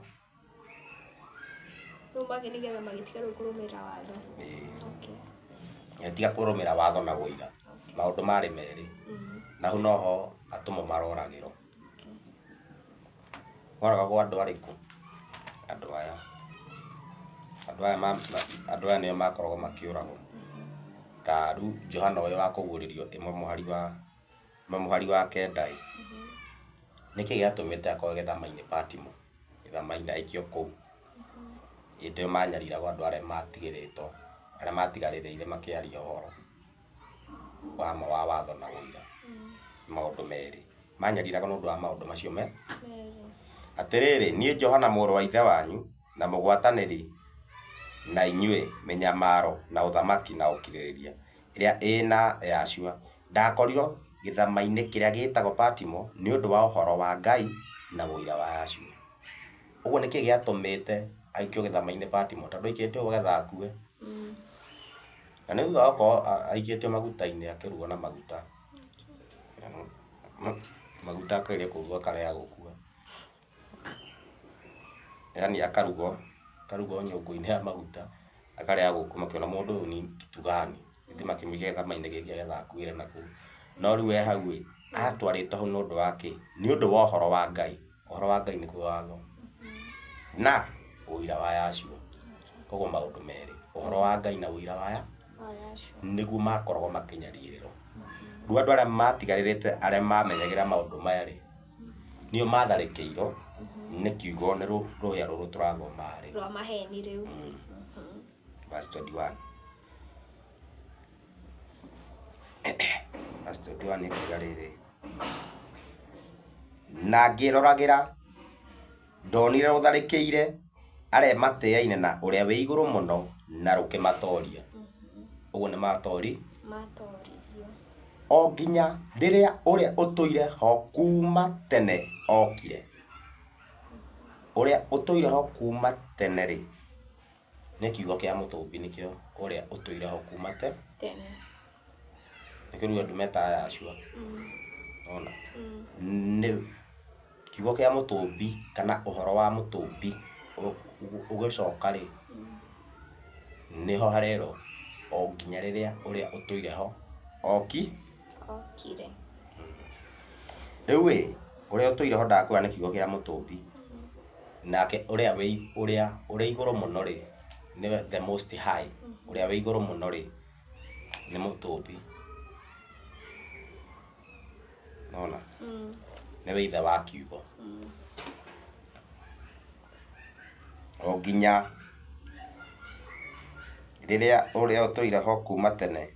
Rĩu nĩgetha magĩtiga rĩu kũrũmĩrĩra watho. Ĩĩ. Okay. Tiga kũrũmĩrĩra watho na ũira. Okay. Maũndũ marĩ merĩ. Na hau noho atũmwo maroragĩrwo. Okay. Moragagwo andũ arĩkũ? Andũ aya. Andũ aya andũ aya nĩo makoragwo makĩũragwo. Ta rĩu Johana ũyũ wa kũguũrĩrio ĩmwe mũhari wa ĩmwe mũhari wa 9 ĩ. Nĩkĩ gĩatũmĩte akorwo gĩthama-inĩ Patimo? Gĩthama-inĩ aikio kũu. Hĩndĩ ĩyo manyariragwo andũ arĩa matigĩrĩtwo, arĩa matigarĩrĩire makĩaria ũhoro. Wa ma wa watho na ũira. Maũndũ merĩ manyariragwo nĩ ũndũ wa maũndũ macio me. Merĩ. Atĩrĩrĩ, niĩ Johana mũrũ wa ithe wanyu na mũgwatanĩri na inyuĩ mĩnyamaro na ũthamaki na ũkirĩrĩria ĩrĩa ĩna Yahshua, ndakorirwo gĩthama-inĩ kĩrĩa gĩtagwo Patimo nĩ ũndũ wa ũhoro wa Ngai na ũira wa Yahshua. Ũguo nĩkĩ gĩatũmĩte aikio gĩthama-inĩ Patimo? Tondũ aikĩtio getha akue. Na nĩ thutha wa gũkorwo aikĩtio maguta-inĩ, akĩrugwo na maguta. Maguta akageria kũrugwo akarega gũkua. Yaani akarugwo, akarugwo nyũngũ-inĩ ya maguta, akarega gũkua, makĩona mũndũ ũyũ ni kitu gani. Githĩ makĩmũikia gĩthama-inĩ gĩkĩ getha akuĩre nakũu. No rĩu e hau ĩ, atwarĩtwo hau nĩ ũndũ wa kĩ? Nĩ ũndũ wa ũhoro wa Ngai. Ũhoro wa Ngai nĩguo watho na ũira wa Yahshua. Koguo maũndũ merĩ, ũhoro wa Ngai na ũira wa Wa Yahshua. Nĩguo makoragwo makĩnyarirĩrwo. Rĩu andũ arĩa matigarĩrĩte, arĩa mamenyagĩra maũndũ maya rĩ, nĩo matharĩkĩirwo nĩ kiugo, nĩ rũhĩa rũrũ tũrathoma rĩ. Rwa maheni rĩu. Verse 21. Verse 21 ĩkiuga rĩrĩ, na ngĩroragĩra ndonire rũtharĩkĩire arĩa matĩaine na ũrĩa wĩ igũrũ mũno na rũkĩmatoria. Ũguo nĩ matori. Matoririo. O nginya rĩrĩa ũrĩa ũtũire ho kuma tene okire. Ũrĩa ũtũire ho kuma tene rĩ, nĩ kiugo kĩa mũtũmbi, nĩkĩo ũrĩa ũtũire ho kuma tene. Nĩkĩo rĩu andũ metaga Yahshua. Ona nĩ kiugo kĩa mũtũmbi kana ũhoro wa mũtũmbi ũgĩcoka rĩ, nĩho harerwo o nginya rĩrĩa ũrĩa ũtũire ho oki. Okire. Rĩu ĩ, ũrĩa ũtũire ho ndakwĩra nĩ kiugo kĩa mũtũmbi. Nake ũrĩa wĩ ũrĩa ũrĩ igũrũ mũno rĩ, nĩwe the most high. Ũrĩa wĩ igũrũ mũno rĩ, nĩ mũtũmbi. Nona nĩwe ithe wa kiugo. O nginya rĩrĩa ũrĩa ũtũire ho kuma tene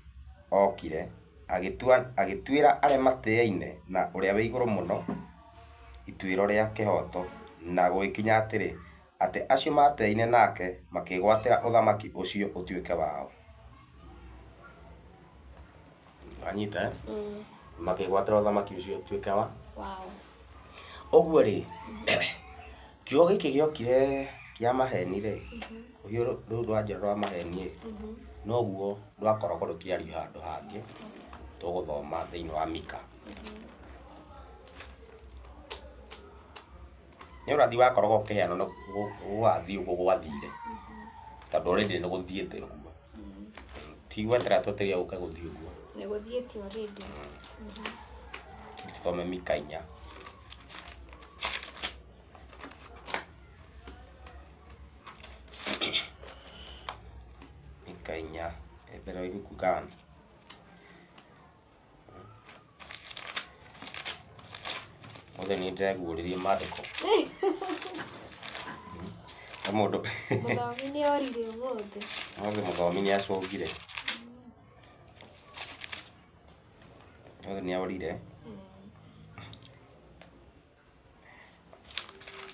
okire, agĩtuĩra arĩa matĩaine na ũrĩa wĩ igũrũ mũno ituĩro rĩa kĩhooto, na gũgĩkinya atĩrĩ, atĩ acio matĩaine nake makĩĩgwatĩra ũthamaki ũcio ũtuĩke wao. Wanyita, eh? Makĩgwatĩra ũthamaki ũcio ũtuĩke wa Wao. Ũguo rĩ, kiugo gĩkĩ gĩokire kĩa maheni rĩ, rũhiũ rũu rwa njora rwa maheni ĩ, noguo rwakoragwo rũkĩario handũ hangĩ tũgũthoma thĩinĩ wa Mika. Nĩ ũrathi wakoragwo ũkĩheanwo nĩ gũgathiĩ ũguo gwathire, tondũ already nĩ gũthiĩte ũguo. Ti gweterera twetereire gũke gũthiĩ ũguo. Nĩ gũthiĩte already. Tũthome Mika 4. Mika 4, ĩ mbere ya ibuku gani? Mothe nĩ ndĩreguũrĩrie maandĩko. He mũndũ Mũthomi nĩ orire ũmũthĩ. Mothe mũthomi nĩ acũngire. Mothe nĩ orire.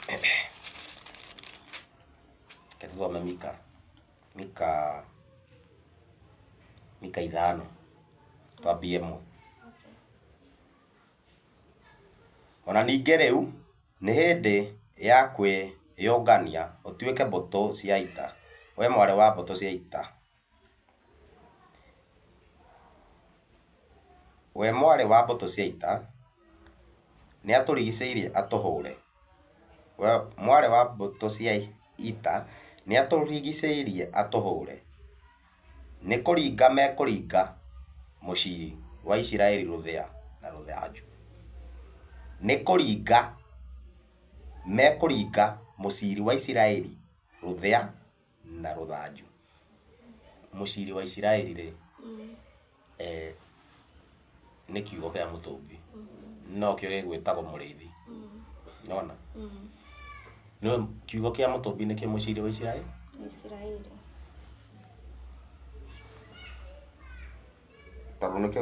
Reke tũthome Mika. Mika 5. Twambie 1. Ona ningĩ rĩu nĩ hĩndĩ ya kwĩyũngania ũtuĩke mbũtũ cia ita, we mwarĩ wa mbũtũ cia ita. We mwarĩ wa mbũtũ cia ita, nĩatũrigiicĩirie atũhũre. We mwarĩ wa mbũtũ cia ita, nĩatũrigiicĩirie atũhũre. Nĩ kũringa mekũringa mũciiri wa Isiraeli rũthĩa na rũthanju. Nĩ kũringa mekũringa mũciiri wa Isiraeli rũthĩa na rũthanju. Mũciiri wa Isiraeli rĩ, nĩ kiugo kĩa mũtũmbi. No kĩo gĩgwĩtagwo mũrĩithi. Nona? No kiugo kĩa mũtũmbi nĩkĩo mũciiri wa Isiraeli? Isiraeli. Tondũ nĩkĩo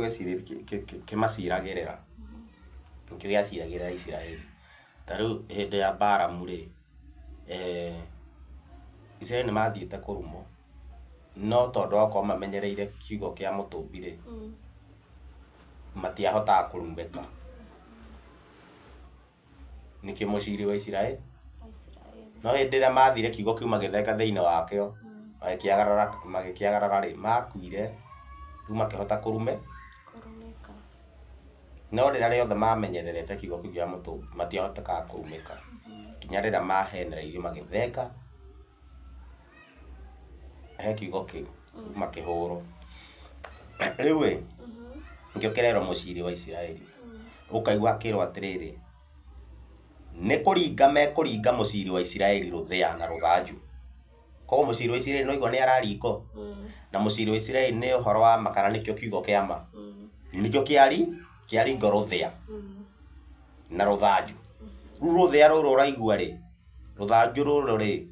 kĩmaciragĩrĩra, nĩkĩo gĩaciragĩrĩra Isiraeli. Ta rĩu hĩndĩ ya Balamu rĩ, Isiraeli nĩ mathiĩte kũrumwo, no tondũ wa gũkorwo mamenyereire kiugo kĩa mũtũmbi rĩ, matiahotaga kũrumĩka. Nĩkĩo mũciri wa Isiraeli. No hĩndĩ ĩrĩa mathire kiugo kĩu magĩthenga thĩinĩ wakĩo, magĩkĩagarara rĩ, makuire rĩu makĩhota kũrumĩka. No rĩrĩa rĩothe mamenyererete kiugo kĩu kĩa mũtũmbi, matiahotekaga kũrumĩka. Nginya rĩrĩa mahenereirio magĩthenga he kiugo kĩu, makĩhũrwo. Rĩu ĩ, nĩkĩo kĩrerwo mũciri wa Isiraeli. Ũkaigua akĩrwo atĩrĩrĩ, nĩ kũringa mekũringa mũciri wa Isiraeli rũthĩa na rũthanju. Koguo mũciri wa Isiraeli no igua nĩ araringwo. Na mũciri wa Isiraeli nĩ ũhoro wa ma kana nĩkĩo kiugo kĩa ma. Nĩkĩo kĩaringwo rũthĩa na rũthanju. Rĩu rũthĩa rũrũ ũraigua rĩ, rũthanju rũrũ rĩ,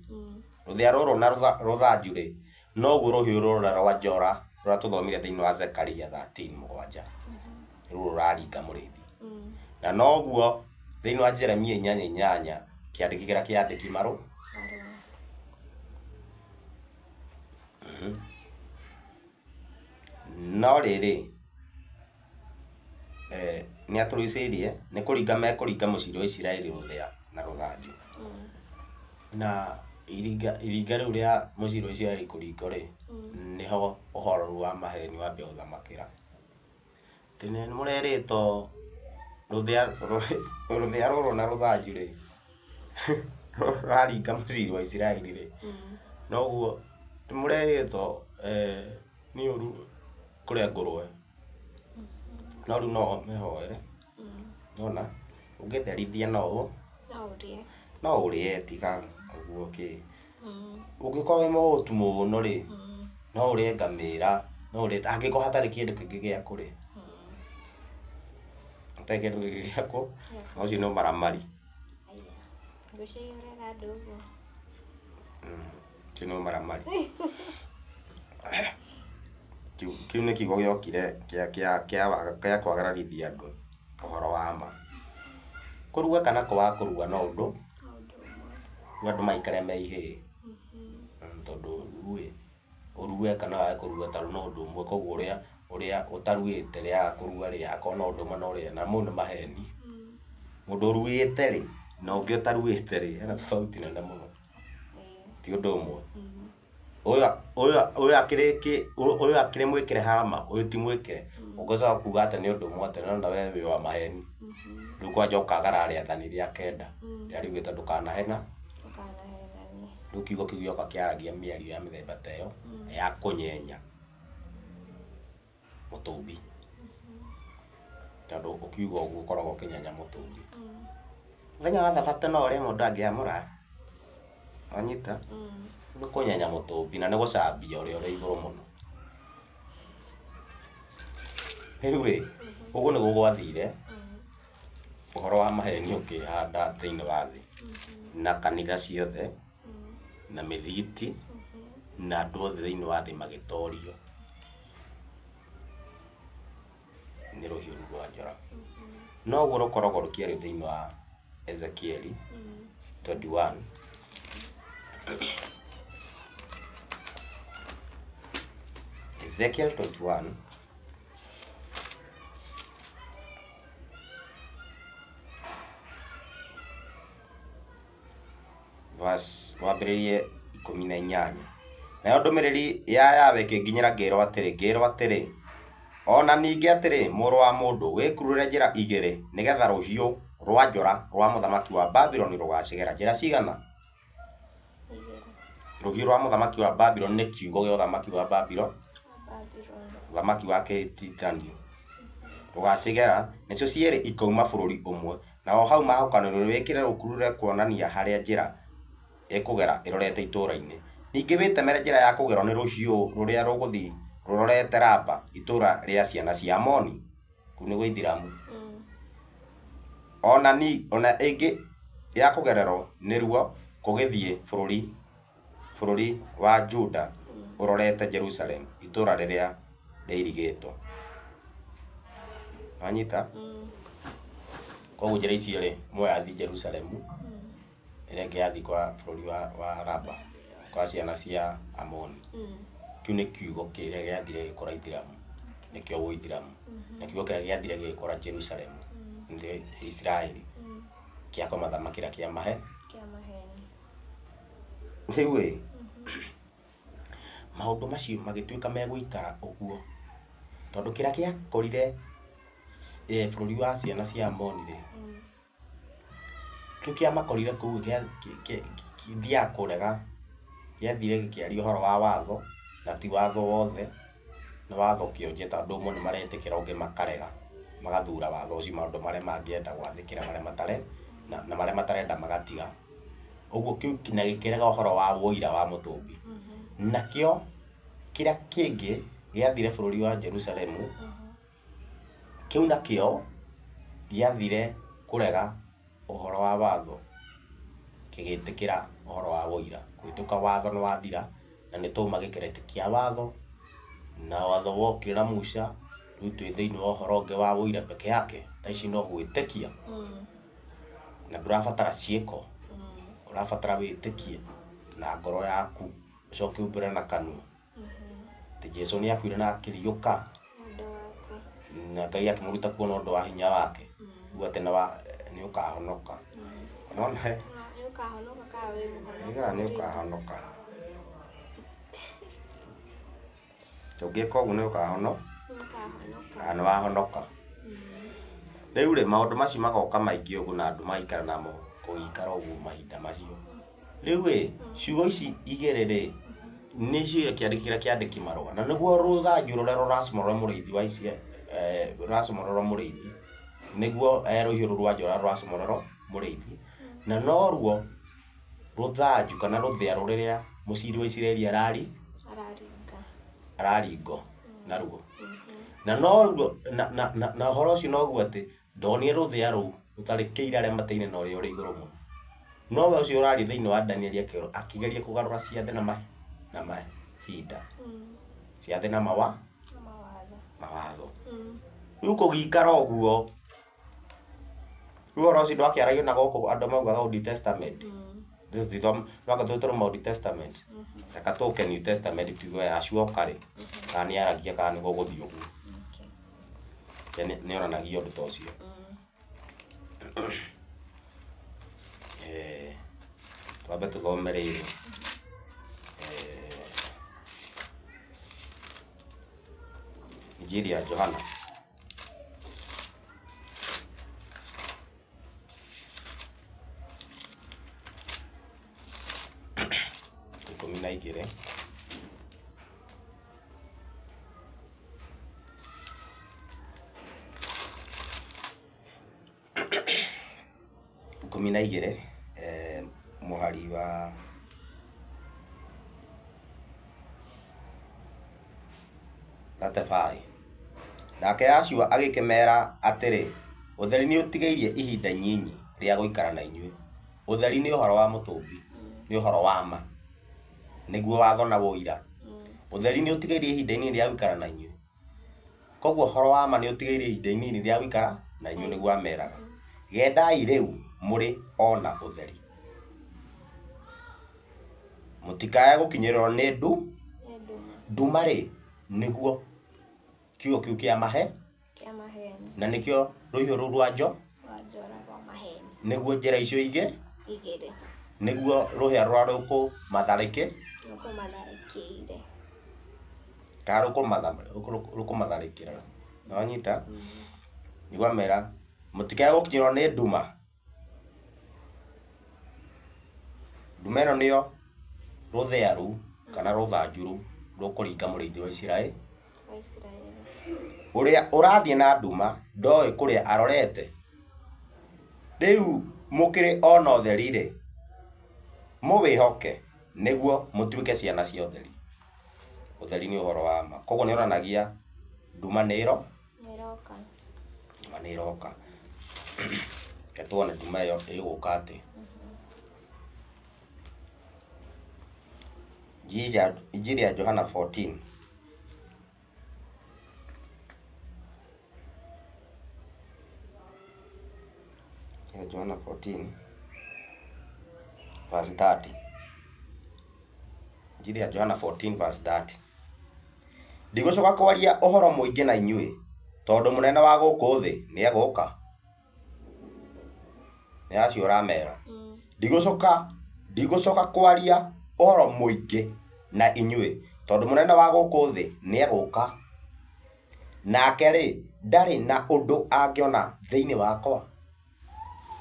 rũthĩa rũrũ na rũthanju rĩ, noguo rũhiũ rũrĩa rwa njora rũrĩa tũthomire thĩinĩ wa Zekaria 13:7. Rũrũ rũraringa mũrĩithi. Na noguo thĩinĩ wa Jeremia 8:8 kĩandĩki kĩrĩa kĩandĩki marũ. No rĩrĩ, nĩ atũrũicĩirie nĩ kũringa mekũringa mũciri wa Isiraeli rũthĩa na rũthanju. Na iringa rĩu rĩa mũciri wa Isiraeli kũringwo rĩ, nĩho ũhoro wa maheni wambia gũthamakĩra. Atĩ nĩ mũrerĩtwo rũthĩa rũrũ na rũthanju rĩ, rũraringa mũciri wa Isiraeli rĩ, noguo nĩ mũrerĩtwo nĩ ũru kũrĩa ngũrwe. No rĩu no ũmĩhoere, nĩwona, ũngĩtherithia no no ũrĩe tiga ũguo kĩ. Ũngĩkorwo wĩ mũhũtu mũno rĩ, no ũrĩe ngamĩra, no ũrĩe angĩkorwo hatarĩ kĩndũ kĩngĩ gĩa kũrĩa. Hatarĩ kĩndũ kĩngĩ gĩa kũrĩa, ũcio nĩ ũmaramari. Ũcio nĩ ũmaramari. Kĩu nĩ kiugo gĩokire kĩa kwagararithia andũ ũhoro wa ma. Kũrua kana kwaga kũrua no ũndũ, rĩu andũ maikare me ihĩĩ. Tondũ rĩu ĩ, ũrue kana wage kũrua tondũ no ũndũ ũmwe, koguo ũrĩa ũtaruĩte rĩ aga kũrua rĩ, akorwo no ũndũ ũmwe na ũrĩa, na mau nĩ maheni. Mũndũ ũruĩte rĩ, na ũngĩ ũtaruĩte rĩ, hena tofauti nene mũno. Ti ũndũ ũmwe. Ũyũ akĩrĩ mwĩkĩre harama, ũyũ ti mwĩkĩre. Ũngĩcoka kuga atĩ nĩ ũndũ ũmwe atĩ nĩũrona we wĩ wa maheni. Rĩu kwanja ũkagarara rĩathani rĩa kenda rĩrĩa riugĩte ndũkanahena. Rĩu kiugo kĩu gĩoka kĩaragia mĩario ya mĩthemba ta ĩyo ya kũnyenya mũtũmbi. Tondũ ũkiuga ũguo ũkoragwo ũkĩnyenya mũtũmbi. Mũthenya wa thabatũ no ũrĩe mũndũ angĩamũra. Wanyita? Nĩ kũnyenya mũtũmbi na nĩ gũcambia ũrĩa ũrĩ igũrũ mũno. Rĩu ĩ, ũguo nĩguo gwathire ũhoro wa maheni ũkĩhanda thĩinĩ wa thĩ. Na kanitha ciothe, na mĩthigiti, na andũ othe thĩinĩ wa thĩ magĩtorio nĩ rũhiũ rũu rwa njora. Noguo rũkoragwo rũkĩario thĩinĩ wa Ezekieli 21. Ezekiel 21 verse wambĩrĩrie 18. Nayo ndũmĩrĩri ya Yahweh ĩkĩnginyĩra ngĩĩrwo atĩrĩ, o na ningĩ atĩrĩ, mũrũ wa mũndũ, wĩkurure njĩra igĩrĩ nĩgeetha rũhiũ rwa njora rwa mũthamaki wa Babuloni rũgaacigera. Njĩra cigana? Rũhiũ rwa mũthamaki wa Babuloni nĩ kiugo gĩa ũthamaki wa Babuloni, ũthamaki wa kĩhĩtithania. Rũgacigera, nĩcio cierĩ ikoima bũrũri ũmwe, na o hau mahukanĩrio wĩkĩre rũkurure kuonania harĩa njĩra ĩkũgera ĩrorete itũũra-inĩ. Ningĩ wĩtemere njĩra ya kũgerwo nĩ rũhiũ rũrĩa rũgũthiĩ rũrorete Raba, itũũra rĩa ciana cia Amoni. Kũu nĩ gũithiramu. Ona ĩngĩ ya kũgererwo nĩruo kũgĩthiĩ bũrũri wa Juda ũrorete Jerusalemu, itũũra rĩrĩa rĩirigĩtwo. Wanyita? Koguo njĩra icio rĩ, ĩmwe yathiĩ Jerusalemu, ĩrĩa ĩngĩ yathiĩ kwa bũrũri wa Raba, kwa ciana cia Amoni. Kĩu nĩ kiugo kĩrĩa gĩathire gĩgĩkora Ithiramu, nĩkĩo Ũithiramu. Na kiugo kĩrĩa gĩathire gĩgĩkora Jerusalemu, nĩ Isiraeli, kĩa kũmathamakĩra kĩa mahe. Kĩa maheni. Rĩu ĩ, maũndũ macio magĩtuĩka megũikara ũguo, tondũ kĩrĩa gĩakorire bũrũri wa ciana cia Amoni rĩ, kĩu kĩamakorire kũu gĩthiaga kũrega, gĩathire gĩkĩaria ũhoro wa watho, na ti watho wothe, nĩ watho kĩonje tondũ amwe nĩ maretĩkĩra ũngĩ makarega, magathura watho ũcio maũndũ marĩa mangĩenda gwathĩkĩra marĩa matare, na marĩa matarenda magatiga. Ũguo kĩu na gĩkĩrega ũhoro wa ũira wa mũtũmbi. Nakĩo kĩrĩa kĩngĩ gĩathire bũrũri wa Jerusalemu, kĩu nakĩo gĩathire kũrega ũhoro wa watho, kĩgĩtĩkĩra ũhoro wa ũira. Kũhĩtũka watho nĩ wathira, na nĩ twauma gĩkĩro kĩa watho, na watho wokire na Musa, rĩu twĩ thĩinĩ wa ũhoro ũngĩ wa ũira peke yake, thaa ici no gwĩtĩkia, na ndũrabatara ciĩko, ũrabatara wĩtĩkie na ngoro yaku, ũcoke umbũre na kanua atĩ Jesũ nĩ akuire na akĩriũka, na Ngai akĩmũruta kuo na ũndũ wa hinya wake, ũguo atĩ nĩ ũkahonoka. Nĩwona? Nĩ ũkahonoka kana wĩ mũhonoku? Nĩ ũkahonoka. Ũngĩka ũguo nĩ ũkahonoka. Kana nĩ wahonoka. Rĩu rĩ, maũndũ macio magoka maingĩ ũguo na andũ magaikara namo kũgĩikara ũguo mahinda macio. Rĩu ĩ, ciugo ici igĩrĩ rĩ, nĩcio kĩandĩki kĩrĩa kĩandĩki marũa, na nĩguo rũthanju rũrĩa rũracomorwo mũrĩithi wa Isiraeli, rũracomorerwo mũrĩithi, nĩguo rũhiũ rũu rwa njora rũracomorerwo mũrĩithi, na noruo rũthanju kana rũthĩa rũrĩa mũciri wa Isiraeli araringo naruo. Na noruo na ũhoro ũcio noguo atĩ ndonire rũthĩa rũu rũtarĩkĩire arĩa mataine na ũrĩa ũrĩ igũrũ mũno. Nowe ũcio ũraria thĩinĩ wa Danieli akĩrwo akĩgeria kũgarũra ciathĩ na mahinda. Ciathĩ na mawatho. Rĩu kũgĩikara ũguo, rĩu ũhoro ũcio ndwakĩaragio na gũkũ andũ maugaga Old Testament. Nwaka tũtũrũma Old Testament. Reka tũke New Testament tuigue Yahshua rĩ, kana nĩ aragia kana nĩ gũgũthiĩ ũguo. Nĩ onanagia ũndũ ta ũcio. Twambe tũthome rĩrĩ. Injili ya Johana. 12. 12, mũhari wa 35. Nake Yahshua agĩkĩmera atĩrĩ, ũtheri nĩ ũtigairie ihinda inyinyi rĩa gũikara na inyuĩ. Ũtheri nĩ ũhoro wa mũtũmbi, nĩ ũhoro wa ma, nĩguo watho na ũira. Ũtheri nĩ ũtigairie ihinda inini rĩa gũikara na inyuĩ. Koguo ũhoro wa ma nĩ ũtigairie ihinda inini rĩa gũikara na inyuĩ, nĩguo ameraga. Gendai rĩu mũrĩ ona ũtheri, mũtikae gũkinyĩrĩrwo nĩ nduma rĩ, nĩguo kiugo kĩu kĩa mahe, na nĩkĩo rũhiũ rũu rwa njora nĩguo njĩra icio igĩrĩ, nĩguo rũhĩa rũrĩa rũkũmatharĩkĩire, kana rũkũmatharĩkĩra. Nĩwanyita? Nĩguo amera mũtikae gũkinyĩrwo nĩ nduma. Nduma ĩno nĩyo rũthĩa rũu kana rũthanju rũu rũkũringa mũrĩithi wa Isiraeli. Ũrĩa ũrathiĩ na nduma ndoĩ kũrĩa arorete. Rĩu mũkĩrĩ ona ũtheri rĩ, mũwĩhoke nĩguo mũtuĩke ciana cia ũtheri. Ũtheri nĩ ũhoro wa ma. Koguo nĩ onanagia nduma nĩ ĩroka. Nduma nĩ ĩroka. Reke tuone nduma ĩyo ĩgũka atĩa. Injili ya Johana 14. Ya Johana 14 verse 30. Injiri ya Johana 14 verse 30. Ndigũcoka kwaria ũhoro mũingĩ na inyuĩ, tondũ mũnene wa gũkũ thĩ nĩegũka. Nĩ acio ũramera. Ndigũcoka kwaria ũhoro mũingĩ na inyuĩ, tondũ mũnene wa gũkũ thĩ nĩegũka. Nake rĩ, ndarĩ na ũndũ angĩona thĩinĩ wakwa.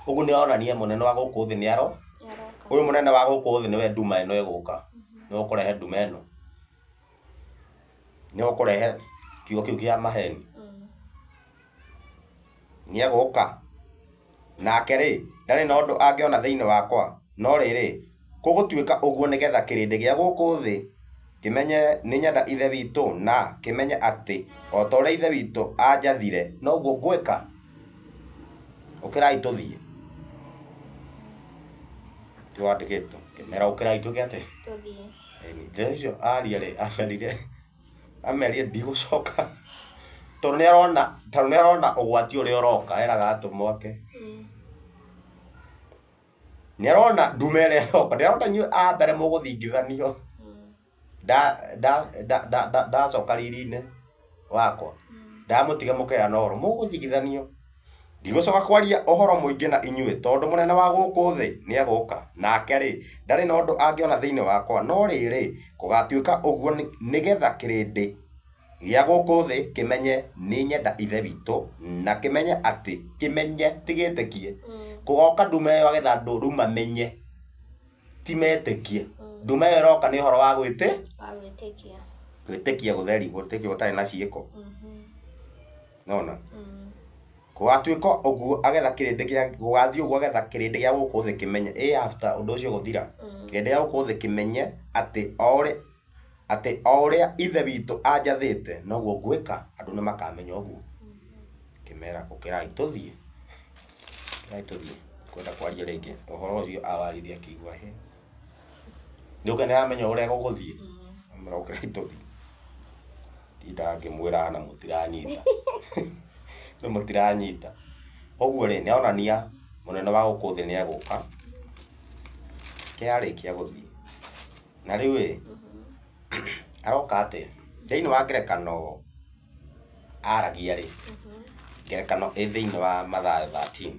Ũguo nĩ onania mũnene wa gũkũ thĩ nĩaro. Nĩaroka. Ũyũ mũnene wa gũkũ thĩ nĩwe nduma ĩno ĩgũka. Nĩwe ũkũrehe nduma ĩno. Nĩwe ũkũrehe kiugo kĩu kĩa maheni. Nĩegũka. Nake rĩ, ndarĩ na ũndũ angĩona thĩinĩ wakwa. No rĩrĩ, gũgũtuĩka ũguo nĩgetha kĩrĩndĩ gĩa gũkũ thĩ kĩmenye nĩ nyenda Ithe witũ na kĩmenye atĩ o ta ũrĩa Ithe witũ anjathire noguo ngwĩka. Ũkĩrai tũthiĩ. Wandĩkĩtwo kĩmera ũkĩrai tũgĩ atĩ Tũthiĩ. Ĩni, ũcio aria rĩ amerire ndigũcoka tondũ nĩarona ũgwati ũrĩa ũroka eraga atũmwo ake. Nĩarona nduma ĩrĩa ĩroka, nĩarona inyuĩ a mbere mũgũthingithanio. Ndacoka riri-inĩ wakwa ndamũtiga mũkeana ũhoro mũgũthingithanio. Ndigũcoka kwaria ũhoro mũingĩ na inyuĩ tondũ mũnene wa gũkũ thĩ nĩegũka. Nake rĩ, ndarĩ na ũndũ angĩona thĩinĩ wakwa. No rĩrĩ, gũgatuĩka ũguo nĩgetha kĩrĩndĩ gĩa gũkũ thĩ kĩmenye nĩ nyenda Ithe witũ na kĩmenye atĩ kĩmenye ti gĩtĩkie. Kũgoka nduma ĩyo agetha andũ rĩu mamenye ti metĩkie. Nduma ĩyo ĩroka nĩ ũhoro wa Wa gwĩtĩkia. gwĩtĩkia gũtheri, gwĩtĩkia gũtarĩ na ciĩko. Nona? Gũgatuĩka ũguo agetha kĩrĩndĩ gĩa gũgathiĩ ũguo agetha kĩrĩndĩ gĩa gũkũ thĩ kĩmenye ĩ after ũndũ ũcio gũthira. Kĩrĩndĩ gĩa gũkũ thĩ kĩmenye atĩ o ũrĩa Ithe witũ anjathĩte noguo ngwĩka, andũ nĩ makamenya ũguo. Kĩmera ũkĩrai tũthiĩ. Ũkĩrai tũthiĩ. Kwenda kwaria rĩngĩ ũhoro ũcio awaririe akĩigua he. Nĩũke nĩaramenya ũrĩa gũgũthiĩ. Amera ũkĩrai tũthiĩ. Tindaga ngĩmwĩra na mũtiranyita. Nĩ mũtiranyita. Ũguo rĩ, nĩonania mũnene wa gũkũ thĩ nĩegũka. Kĩarĩkia gũthiĩ. Na rĩu ĩ, aroka atĩa? Thĩinĩ wa ngerekano aragia rĩ, ngerekano ĩ thĩinĩ wa Mathayo 13.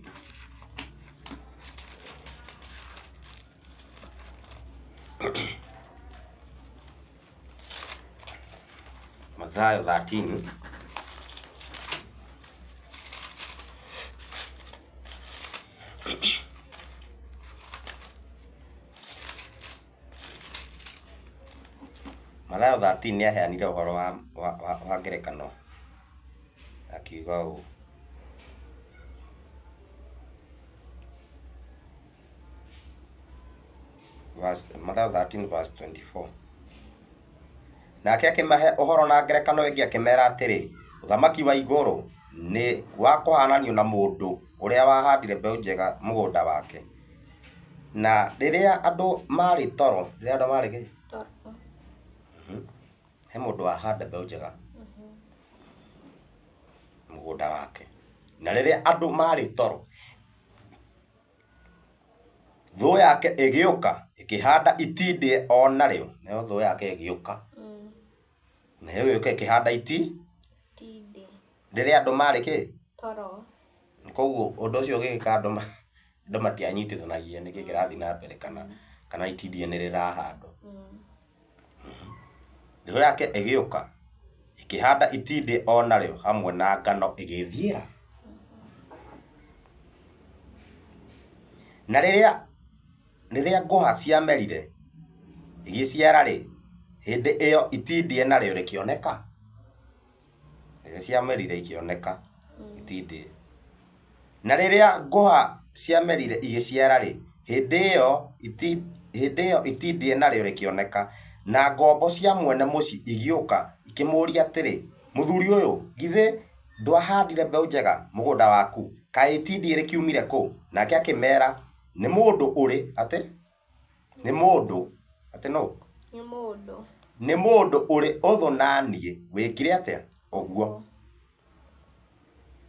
Mathayo 13. Mathayo 13 nĩ aheanire ũhoro wa ngerekano akiuga ũũ. Mathayo 13 verse 24. Nake akĩmahe ũhoro na ngerekano ĩngĩ akĩmera atĩrĩ, ũthamaki wa igũrũ nĩ wa kũhananio na mũndũ ũrĩa wahandire mbeũ njega mũgũnda wake. Na rĩrĩa andũ marĩ toro, rĩrĩa andũ marĩ kĩ? Toro. He mũndũ wahanda mbeũ njega mũgũnda wake. Na rĩrĩa andũ marĩ toro, thũ yake ĩgĩũka ĩkĩhanda itindiĩ o narĩo. Nayo thũ yake ĩgĩũka. Nayo ĩgĩũka ĩkĩhanda Tindĩ. Rĩrĩa andũ marĩ kĩ? Toro. Koguo ũndũ ũcio ũgĩgĩka andũ matianyitithanagia nĩkĩ kĩrathiĩ na mbere kana itindiĩ nĩ rĩrahandwo. Thũ yake ĩgĩũka ĩkĩhanda itindiĩ o narĩo hamwe na ngano ĩgĩthiĩra. Na rĩrĩa ngũha ciamerire igĩciara rĩ, hĩndĩ ĩyo itindiĩ narĩo rĩkĩoneka. Rĩrĩa ciamerire ikĩoneka itindiĩ. Na rĩrĩa ngũha ciamerire igĩciara rĩ, hĩndĩ ĩyo itindiĩ narĩo rĩkĩoneka. Na ngombo cia mwene mũciĩ igĩũka ikĩmũũria atĩrĩ, mũthuri ũyũ, githĩ ndwahandire mbeũ njega mũgũnda waku? Kaĩ itindiĩ rĩkiumire kũ? Nake akĩmera, nĩ mũndũ ũrĩ atĩ? Nĩ mũndũ atĩ nũ? Nĩ mũndũ. Nĩ mũndũ ũrĩ ũthũ na niĩ wĩkire atĩa? Ũguo.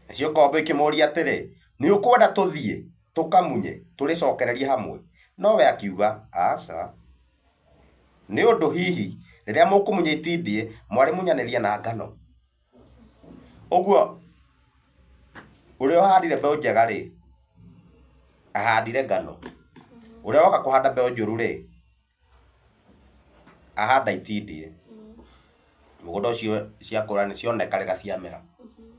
Nacio ngombo ikĩmũũria atĩrĩ, nĩ ũkwenda tũthiĩ tũkamunye tũrĩcokererie hamwe? Nowe akiuga, Aca, nĩ ũndũ hihi rĩrĩa mũkũmunya itindiĩ mwarĩmunyanĩria na ngano. Ũguo ũrĩa ũhandire mbeũ njega rĩ, ahandire ngano. Ũrĩa woka kũhanda mbeũ njũru rĩ, ahanda itindiĩ. Mũgũnda ũcio ciakũra nĩ cioneka rĩrĩa ciamera.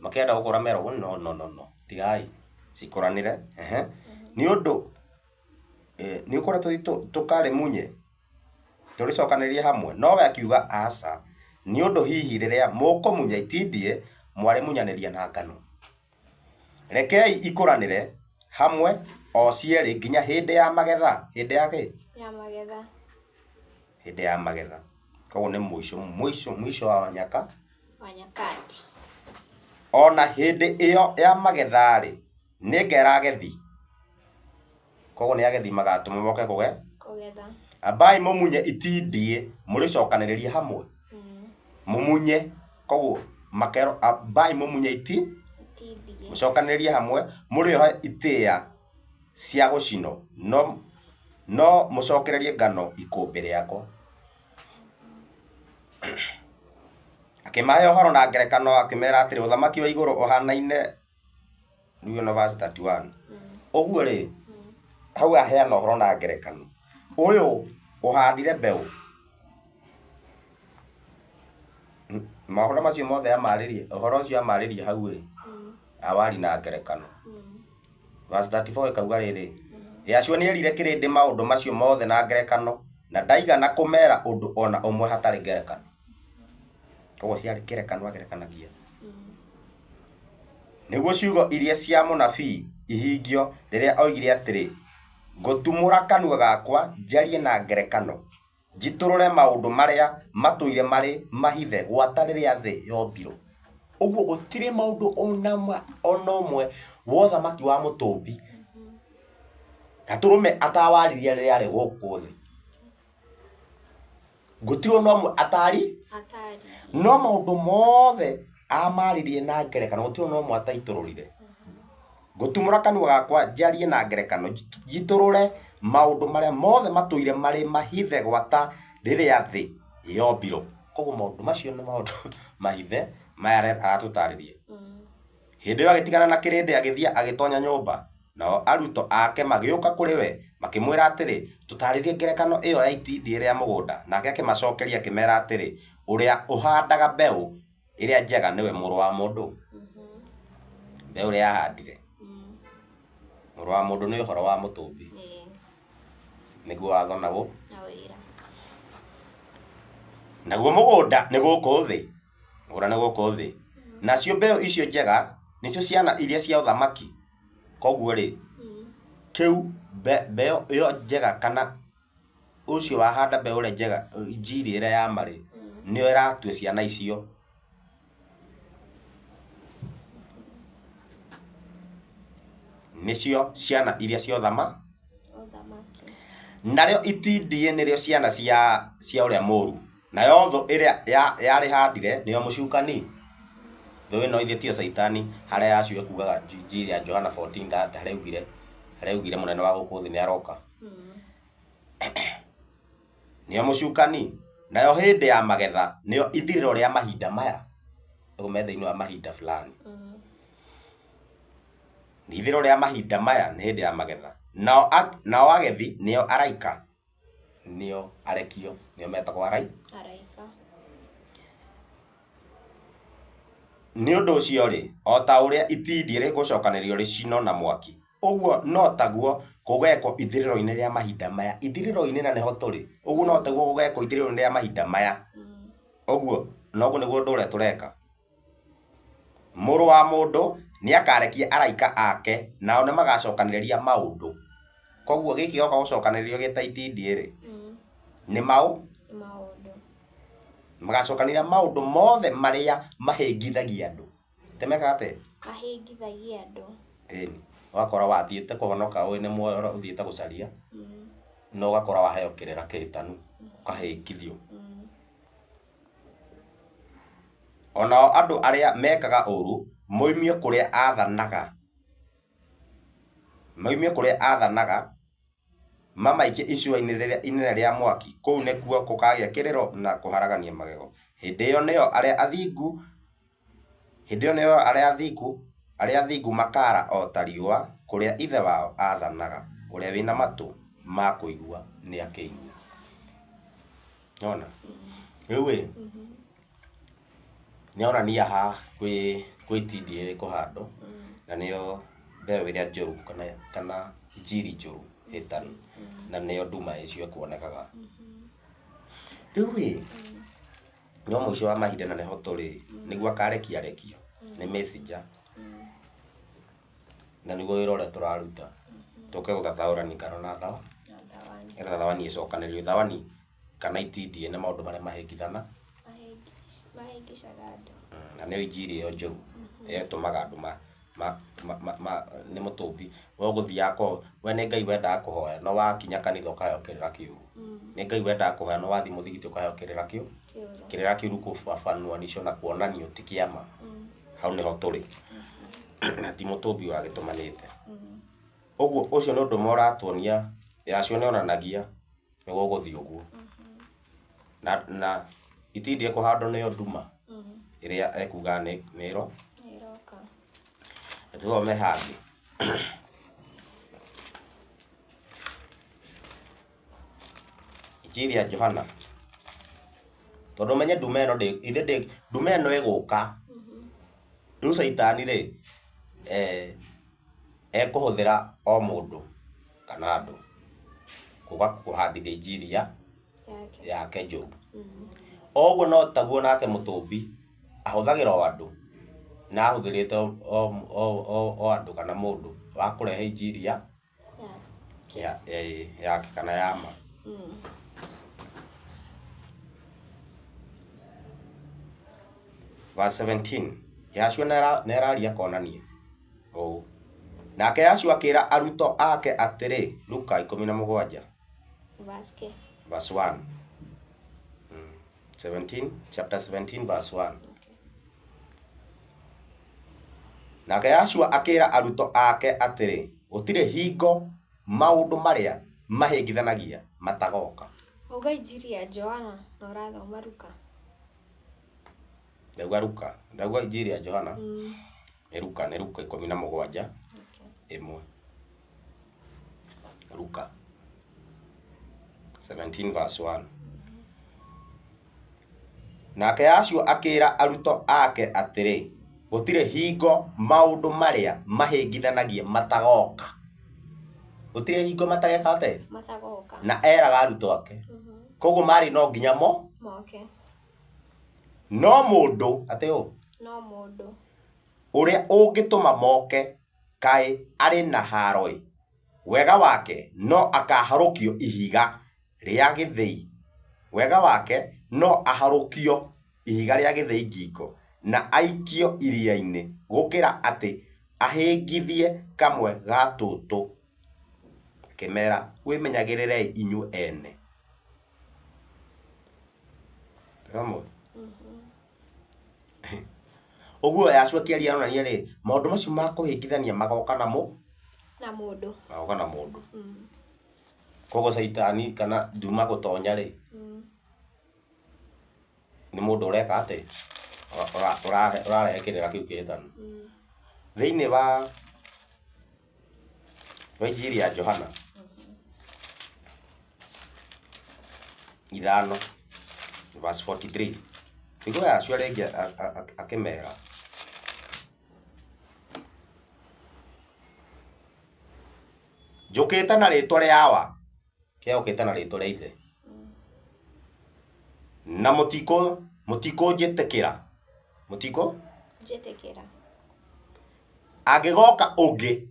Makĩenda gũkũra meragwo no no no no, tigai cikũranĩre. Ehe. Nĩ ũndũ nĩ ũkoretwo tũkarĩmunye tũrĩcokanĩrĩrie hamwe? Nowe akiuga, Aca, nĩ ũndũ hihi rĩrĩa mũkũmunya itindiĩ mwarĩmunyanĩria na ngano. Rekei ikũranĩre hamwe o cierĩ nginya hĩndĩ ya magetha. Hĩndĩ ya kĩ? Ya magetha. Hĩndĩ ya magetha. Koguo nĩ mũico mũico mũico wa nyaka Wa nyakati. Ona hĩndĩ ĩyo ya magetha-rĩ, nĩngera agethi. Koguo nĩ agethi magatũmwo moke kũge Kũgetha. Ambai mũmunye itindiĩ mũrĩcokanĩrĩrie hamwe. Mũmunye, koguo makerwo ambai mũmunye iti Itindiĩ. Mũcokanĩrĩrie hamwe mũrĩohe itĩĩa cia gũcinwo, no, no mũcokererie ngano ikũmbĩ rĩakwa. Akĩmahe ũhoro na ngerekano akĩmera atĩrĩ, ũthamaki wa igũrũ ũhanaine rĩu ĩno verse 31. Ũguo rĩ, hau aheana ũhoro na ngerekano. Ũyũ ũhandire mbeũ, mohoro macio mothe amarĩrie, ũhoro ũcio amarĩrie hau ĩ, awari na ngerekano. Verse 34 ĩkauga rĩrĩ, Yahshua nĩerire kĩrĩndĩ maũndũ macio mothe na ngerekano, na ndaigana kũmera ũndũ o na ũmwe hatarĩ ngerekano. Koguo ciarĩ ngerekano agerekanagia. Nĩguo ciugo iria cia mũnabii ihingio rĩrĩa oigire atĩrĩ, ngũtumũra kanua gakwa njarie na ngerekano, njitũrũre maũndũ marĩa matũire marĩ mahithe gwata rĩrĩa thĩ yombirwo. Ũguo gũtirĩ maũndũ ona ũmwe wa ũthamaki wa mũtũmbi Gatũrũme atawaririe rĩrĩa arĩ gũkũ thĩ. Gũtirĩ ona ũmwe atari, no maũndũ mothe amaririe na ngerekano, gũtirĩ ona ũmwe ataitũrũrire. Ngũtumũra kanua gakwa njarie na ngerekano, njitũrũre maũndũ marĩa mothe matũire marĩ mahithe gwata rĩrĩa thĩ yombirwo. Koguo maũndũ macio nĩ maũndũ mahithe maya aratũtarĩria. Hĩndĩ ĩyo agĩtigana na kĩrĩndĩ agĩthiĩ agĩtonya nyũmba. Nao arutwo ake magĩũka kũrĩ we, makĩmwĩra atĩrĩ, Tũtaarĩrie ngerekano ĩyo ya itindiĩ rĩa mũgũnda. Nake akĩmacokeria akĩmeera atĩrĩ, Ũrĩa ũhandaga mbeũ ĩrĩa njega nĩwe Mũrũ wa Mũndũ. Mbeũ ĩrĩa ahandire. Mũrũ wa Mũndũ nĩ ũhoro wa mũtũmbi. Nĩguo watho na wĩra. Naguo mũgũnda nĩ gũkũ thĩ. Mũgũnda nĩ gũkũ thĩ. Nacio mbeũ icio njega nĩcio ciana iria cia ũthamaki. Koguo rĩ, kĩu mbeũ ĩyo njega kana ũcio wahanda mbeũ ĩrĩa njega, injiri ĩrĩa ya ma rĩ, nĩyo ĩratua ciana icio. Nĩcio ciana iria cia ũthamaki. Narĩo itindiĩ nĩrĩo ciana cia ũrĩa mũũru, nayo thũ ĩrĩa yarĩhandire nĩyo mũcukani. Thũ ĩno ithe tiyo Caitani, harĩa Yahshua ekugaga injiri ya Johana 14:30 harĩa augire, harĩa augire mũnene wa gũkũ thĩ nĩ aroka. Nĩyo mũcukani. Nayo hĩndĩ ya magetha nĩyo ithirĩro rĩa mahinda maya. Ũguo me thĩinĩ wa mahinda fulani. Ithirĩro rĩa mahinda maya nĩ hĩndĩ ya magetha. Nao agethi nĩo araika, nĩo arekio, nĩo metagwo araika. Nĩ ũndũ ũcio-rĩ, o ta ũrĩa itindiĩ rĩgũcokanĩrĩrio rĩcinwo na mwaki, ũguo no taguo gũgeekwo ithirĩro-inĩ rĩa mahinda maya. Ithirĩro-inĩ na nĩho tũrĩ. Ũguo no taguo gũgeekwo ithirĩro-inĩ rĩa mahinda maya. Ũguo noguo nĩguo ũndũ ũrĩa tũreka. Mũrũ wa mũndũ nĩ akarekia araika ake, nao nĩ magacokanĩrĩria maũndũ. Koguo gĩkĩ gĩoka gũcokanĩrĩrio gĩ ta itindiĩ-rĩ, nĩ maũndũ. Magacokanĩrĩria maũndũ mothe marĩa mahĩngithagia andũ. Ti mekaga atĩa? Mahĩngithagia andũ. Ĩni. Ũgakora wathiĩte kũhonoka ũĩ nĩ muoyo ũrĩa ũthiĩte gũcaria, no ũgakora waheo kĩrĩra kĩhĩtanu, ũkahĩngithio. O nao andũ arĩa mekaga ũũru moimio kũrĩa aathanaga. Moimio kũrĩa aathanaga, mamaikie icua-inĩ rĩrĩa inene rĩa mwaki, kũu nĩkuo gũkagĩa kĩrĩro na kũharagania magego. Hĩndĩ ĩyo nĩyo arĩa athingu makaara o ta riũa kũrĩa Ithe wao aathanaga. Ũrĩa wĩna matũ ma kũigua nĩakĩigue. Nĩwona? Rĩu ĩ, nĩonania haha kwĩ itindiĩ rĩkũhandwo na nĩyo mbeũ ĩrĩa njũru kana injiri njũru hĩtanu, na nĩyo nduma ĩcio ĩkuonekaga. Rĩu ĩ, no mũico wa mahinda na nĩho tũrĩ, nĩguo akarekia rekio nĩ messenger, na nĩguo wĩra ũrĩa tũraruta tũke gũthathaũrani ngano na thawa, nĩgetha thawani ĩcokanĩrĩrio. Thawani kana itindiĩ nĩ maũndũ marĩa mahĩngithana, mahĩngĩcaga andũ, na nĩyo injiri ĩyo njũru ĩrĩa ĩtũmaga andũ nĩ mũtũmbi. We ũgũthiaga ko we nĩ Ngai wendaga kũhoya, no wakinya kanitha ũkaheo kĩrĩra kĩũru. Nĩ Ngai wendaga kũhoya, no wathiĩ mũthigiti ũkaheo kĩrĩra kĩũru. Kĩrĩra kĩũru kũbabanuanĩcio na kuonanio ti kĩama. Hau nĩho tũrĩ, na ti mũtũmbi wagĩtũmanĩte. Ũguo ũcio nĩ ũndũ ũmwe ũratuonia, Yahshua nĩonanagia nĩ gũgũthiĩ ũguo. Na itindiĩ kũhandwo nĩyo nduma ĩrĩa ekuga nĩ ĩro. Tũthome hangĩ. Injiri ya Johana, tondũ ũmenye nduma ĩno ithe nduma ĩno ĩgũka. Rĩu caitani rĩ, ekũhũthĩra o mũndũ kana andũ kuga kũhandithia injiri yake njũru. O ũguo no taguo nake mũtũmbi ahũthagĩra o andũ, na ahũthĩrĩte o andũ kana mũndũ wa kũrehe injiri yake kana ya ma. Verse 17, Yahshua nĩararia akonania ũũ. Nake Yahshua akĩra arutwo ake atĩrĩ, Luka 17 verse 1. 17, chapter 17 verse 1. Nake Yahshua akĩra arutwo ake atĩrĩ, gũtirĩ hingo maũndũ marĩa mahĩngithanagia matagoka. Uga injiri ya Johana na ũrathoma Luka. Ndauga Luka, ndauga injiri ya Johana. Nĩ Luka, nĩ Luka 17 ĩmwe. Luka 17 verse 1. Nake Yahshua akĩra arutwo ake atĩrĩ, gũtirĩ hingo maũndũ marĩa mahĩngithanagia matagoka. Gũtirĩ hingo matageka atĩa? Matagoka. Na eraga arutwo ake. Koguo marĩ no nginya mo moke. No mũndũ atĩ ũ? No mũndũ ũrĩa ũngĩtũma moke kaĩ arĩ na haroĩ, wega wake no akaharũkio ihiga rĩa gĩthĩi. Wega wake no aharũkio ihiga rĩa gĩthĩi ngingo na aikio iria-inĩ, gũkĩra atĩ ahĩngithie kamwe ga tũtũ. Akĩmera, wĩmenyagĩrĩrei inyuĩ ene. Hamwe. Ũguo Yahshua akĩaria aronania rĩ, maũndũ macio ma kũhĩngithania magoka na na mũndũ. Magoka na mũndũ. Koguo caitani kana nduma gũtonya rĩ, nĩ mũndũ ũreka atĩ ũrarehe kĩrĩra kĩu kĩhĩtanu. Thĩinĩ wa injiri ya Johana 5 verse 43, tũigue Yahshua rĩngĩ akĩmera, njũkĩte na rĩtwa rĩa Awa, kĩa ũkĩte na rĩtwa rĩa Ithe, na mũtikũnjĩtĩkĩra. Mũtikũ? Njĩtĩkĩra. Angĩgoka ũngĩ,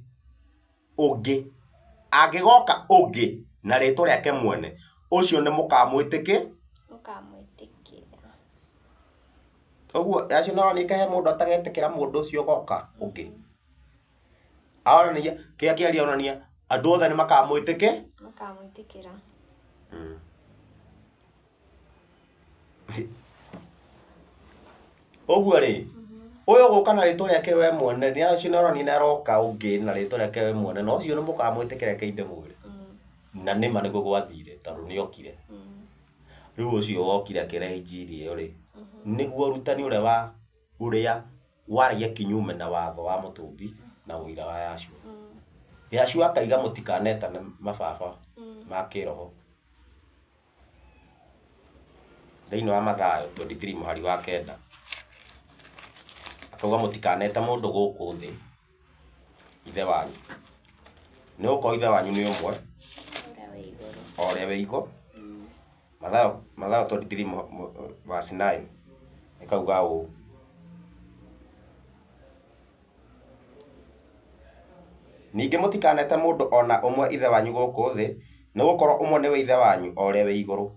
angĩgoka ũngĩ na rĩtwa rĩake mwene, ũcio nĩ mũkamwĩtĩkĩ? Mũkamwĩtĩkĩra. Ũguo Yahshua nĩ aronania he mũndũ atagetĩkĩra mũndũ ũcio ũgoka ũngĩ. Aronania kĩrĩa kĩaria aronania andũ othe nĩ makamwĩtĩkĩ? Makamwĩtĩkĩra. Ũguo rĩ, Ũyũ ũgũka na rĩtwa rĩake we mwene, nĩ acio nĩ aronania nĩ aroka ũngĩ na rĩtwa rĩake we mwene, na ũcio nĩ mũkamwĩtĩkĩra reke ndĩmwĩre. Na nĩma nĩguo gwathire tondũ nĩ okire. Rĩu ũcio wokire akĩrehe injiri ĩyo rĩ, nĩguo ũrutani ũrĩa wa ũrĩa waragia kinyume na watho wa mũtũmbi na ũira wa Yahshua. Yahshua akaiga mũtikanetane mababa ma kĩroho. Thĩinĩ wa Mathayo 23 mũhari wa 9 akauga mũtikanete mũndũ gũkũ thĩ ithe wanyu, nĩ gũkorwo ithe wanyu nĩ ũmwe Ũrĩa wĩ igũrũ. o ũrĩa wĩ igũrũ. Mathayo 23 verse 9 ĩkauga ũũ, ningĩ mũtikanete mũndũ o na ũmwe ithe wanyu gũkũ thĩ, nĩ gũkorwo ũmwe nĩwe ithe wanyu o ũrĩa wĩ igũrũ.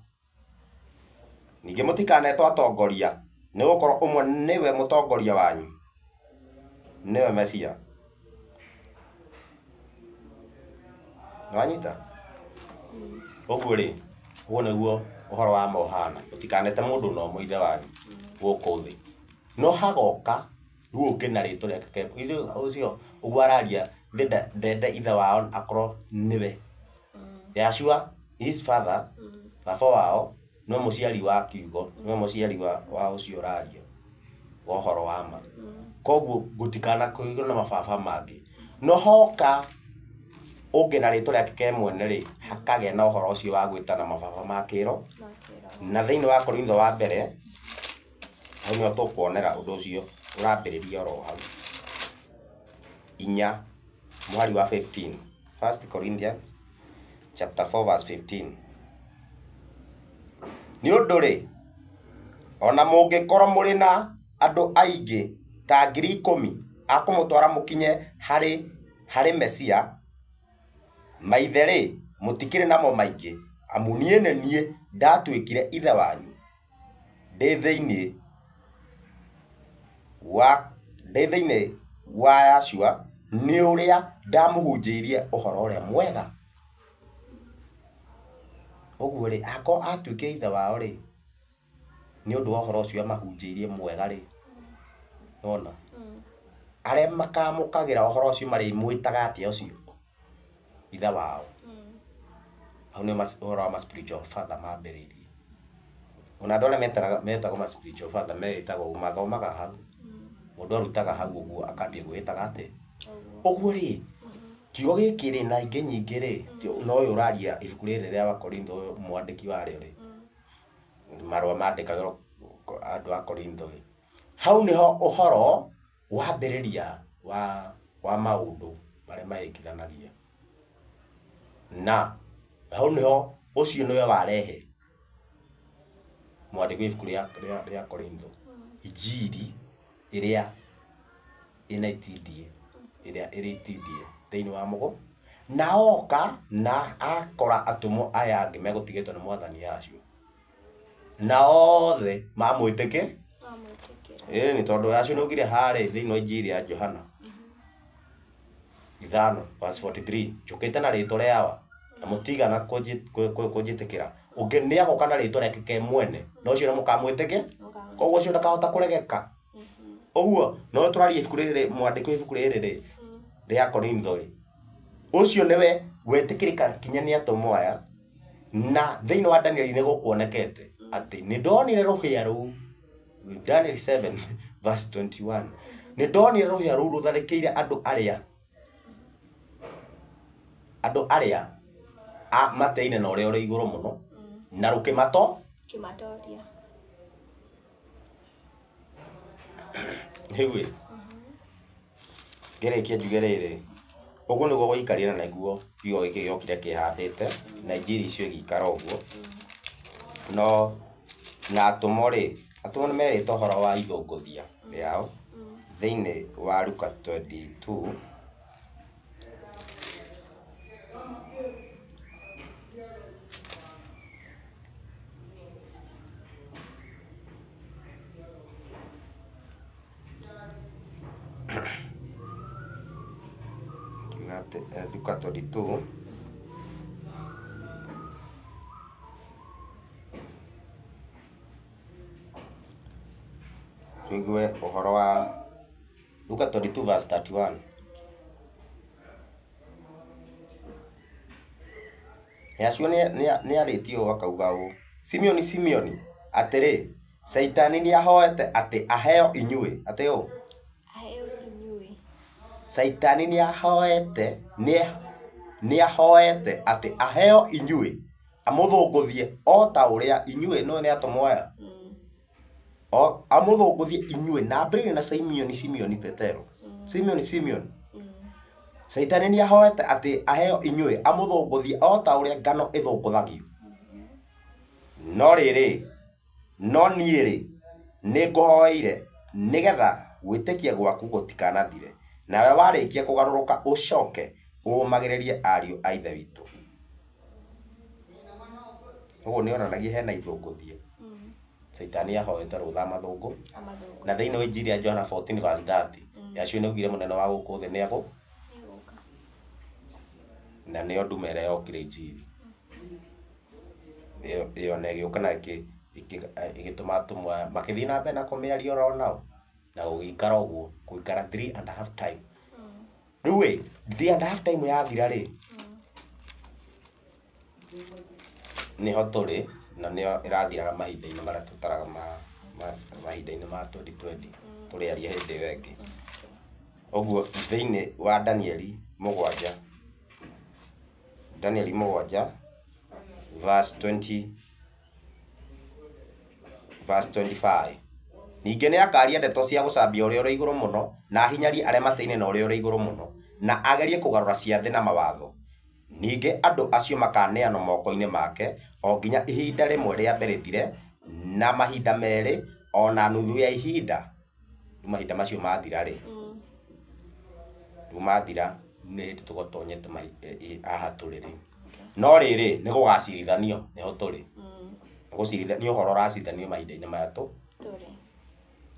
Ningĩ mũtikanetwo atongoria, nĩ gũkorwo ũmwe nĩwe mũtongoria wanyu, nĩwe Mesia. Nĩwanyita? Ũguo rĩ, ũguo nĩguo ũhoro wa ma ũhana, mũtikanete mũndũ na ũmwe ithe wanyu gũkũ thĩ. No hagoka rĩu ũngĩ na rĩtwa rĩake ke ithe ũcio ũguo araria ndende ithe wao akorwo nĩwe. Yahshua his father, baba wao nĩwe mũciari wa kiugo, nĩwe mũciari wa ũcio ũraria wa ũhoro wa ma. Koguo gũtikanakũgĩrwo na mababa mangĩ. No hoka ũngĩ na rĩtwa rĩake ke mwene rĩ, hakagĩa na ũhoro ũcio wa gwĩtana mababa ma kĩro. Na thĩinĩ wa Korintho wa mbere, hau nĩho tũkuonera ũndũ ũcio ũrambĩrĩria oro hau. 4 mũhari wa 15. 1 Corinthians chapter 4 verse 15. Nĩ ũndũ rĩ, ona mũngĩkorwo mũrĩ na andũ aingĩ ta 10,000 a kũmũtwara mũkinye harĩ Mesia, maithe rĩ, mũtikĩrĩ namo maingĩ, amu niĩ nĩ niĩ ndatuĩkire ithe wanyu ndĩ thĩinĩ wa Yahshua, nĩ ũrĩa ndamũhunjĩirie ũhoro ũrĩa mwega. Ũguo rĩ, akorwo atuĩkire ithe wao rĩ, nĩ ũndũ wa ũhoro ũcio amahunjĩirie mwega rĩ, nĩwona? Arĩa makamũkagĩra ũhoro ũcio marĩmwĩtaga atĩa ũcio? Ithe wao. Hau nĩ ũhoro wa ma spiritual father mambĩrĩirie. Ona andũ arĩa metagwo ma spiritual father meĩtagwo ũguo, mathomaga hau. Mũndũ arutaga hau ũguo akambia gwĩtaga atĩ. Ũguo rĩ, kiugo gĩkĩ rĩ na ingĩ nyingĩ rĩ, no ũyũ ũraria ibuku rĩrĩ rĩa Wakorintho ũyũ mwandĩki warĩo rĩ, marũa mandĩkagĩrwo andũ a Korintho rĩ, hau nĩho ũhoro wambĩrĩria wa maũndũ marĩa mahĩngithanagia. Na hau nĩho ũcio nĩwe warehe mwandĩki wa ibuku rĩa Korintho injiri ĩrĩa ĩna itindiĩ, ĩrĩa ĩrĩ itindiĩ thĩinĩ wa mũgũ, na oka na akora atũmwo aya angĩ megũtigĩtwo nĩ mwathani Yahshua, na othe mamwĩtĩkĩ. Ĩĩ nĩ tondũ Yahshua nĩ augire harĩ thĩinĩ wa injiri ya Johana 5 verse 43, njũkĩte na rĩtwa rĩa Awa na mũtigana kũnjĩtĩkĩra, ũngĩ nĩ agoka na rĩtwa rĩake ke mwene, na ũcio nĩ mũkamwĩtĩkĩ, koguo ũcio ndakahota kũregeka. Ũguo no tũraria ibuku rĩrĩ, mwandĩki wa ibuku rĩrĩ rĩ rĩa Korintho rĩ, ũcio nĩwe wetĩkĩrĩka kinya nĩ atũmwo aya, na thĩinĩ wa Danieli nĩ gũkuonekete atĩ nĩ ndonire rũhĩa rũu, Daniel 7 verse 21, nĩ ndonire rũhĩa rũu rũtharĩkĩire andũ arĩa mateine na ũrĩa ũrĩ igũrũ mũno, na rũkĩmato Kĩmatoria. Rĩu ĩ, ngĩrĩkia njuge rĩrĩ, ũguo nĩguo gwaikarire na nĩguo kiugo gĩkĩ gĩokire kĩhandĩte na injiri icio igĩikara ũguo. No na atũmwo rĩ, atũmwo nĩ merĩtwo ũhoro wa ithũngũthia rĩao thĩinĩ wa Luka 22 Luka 22 tũigue ũhoro wa Luka 22 verse 31. Yahshua nĩ arĩtie ũũ akauga ũũ, Simeoni, Simeoni, atĩrĩ, Caitani nĩ ahoete atĩ aheo inyuĩ, atĩ ũ? Aheo inyuĩ. Caitani nĩ ahoete, nĩ ahoete atĩ aheo inyuĩ, amũthũngũthie o ta ũrĩa inyuĩ, no nĩ atũmwo aya, o amũthũngũthie inyuĩ, na ambĩrĩrie na Simeoni, Simeoni Petero, Simeoni, Simeoni, Caitani nĩ ahoete atĩ aheo inyuĩ, amũthũngũthie o ta ũrĩa ngano ĩthũngũthagio. No rĩrĩ, no niĩ rĩ, nĩ ngũhoeire nĩgetha gwĩtĩkia gwaku gũtikanathire, nawe warĩkia kũgarũrũka ũcoke ũũmagĩrĩrie ariũ a Ithe witũ. Ũguo nĩ onanagia hena ithũngũthie. Caitani ahoete rũtha mathũngũ. Amathũngũ. Na thĩinĩ wa Injiri ya Johana 14 verse 30, Yahshua nĩ augire mũnene wa gũkũ thĩ nĩ agũ, Nĩegũka. na nĩyo ndume ĩrĩa yokire Injiri. Ĩyo na ĩgĩũka na ĩgĩtũma atũmwo aya makĩthiĩ na mbere na kũmĩaria oro nao, na gũgĩikara ũguo, gũikara 3.5 time. Rĩu ĩ, 3.5 time yathira rĩ, nĩho tũrĩ, na nĩyo ĩrathiraga mahinda-inĩ marĩa tũtaraga mahinda-inĩ ma 2020, tũrĩaria hĩndĩ ĩyo ĩngĩ. Ũguo thĩinĩ wa Danieli mũgwanja, Danieli mũgwanja verse 20, verse 25. Ningĩ nĩ akaria ndeto cia gũcambia ũrĩa ũrĩ igũrũ mũno, na ahinyarie arĩa matĩine na ũrĩa ũrĩ igũrũ mũno, na agerie kũgarũra ciathĩ na mawatho. Ningĩ andũ acio makaneanwo moko-inĩ make o nginya ihinda rĩmwe rĩa mbere rĩthire, na mahinda merĩ, o na nuthu ya ihinda. Rĩu mahinda macio mathira rĩ, rĩu mathira nĩ hĩndĩ tũgũtonyete haha tũrĩ rĩu. No rĩrĩ, nĩ gũgacirithanio, nĩho tũrĩ. Gũcirithanio ũhoro ũracirithanio mahinda-inĩ maya tũ. Tũrĩ.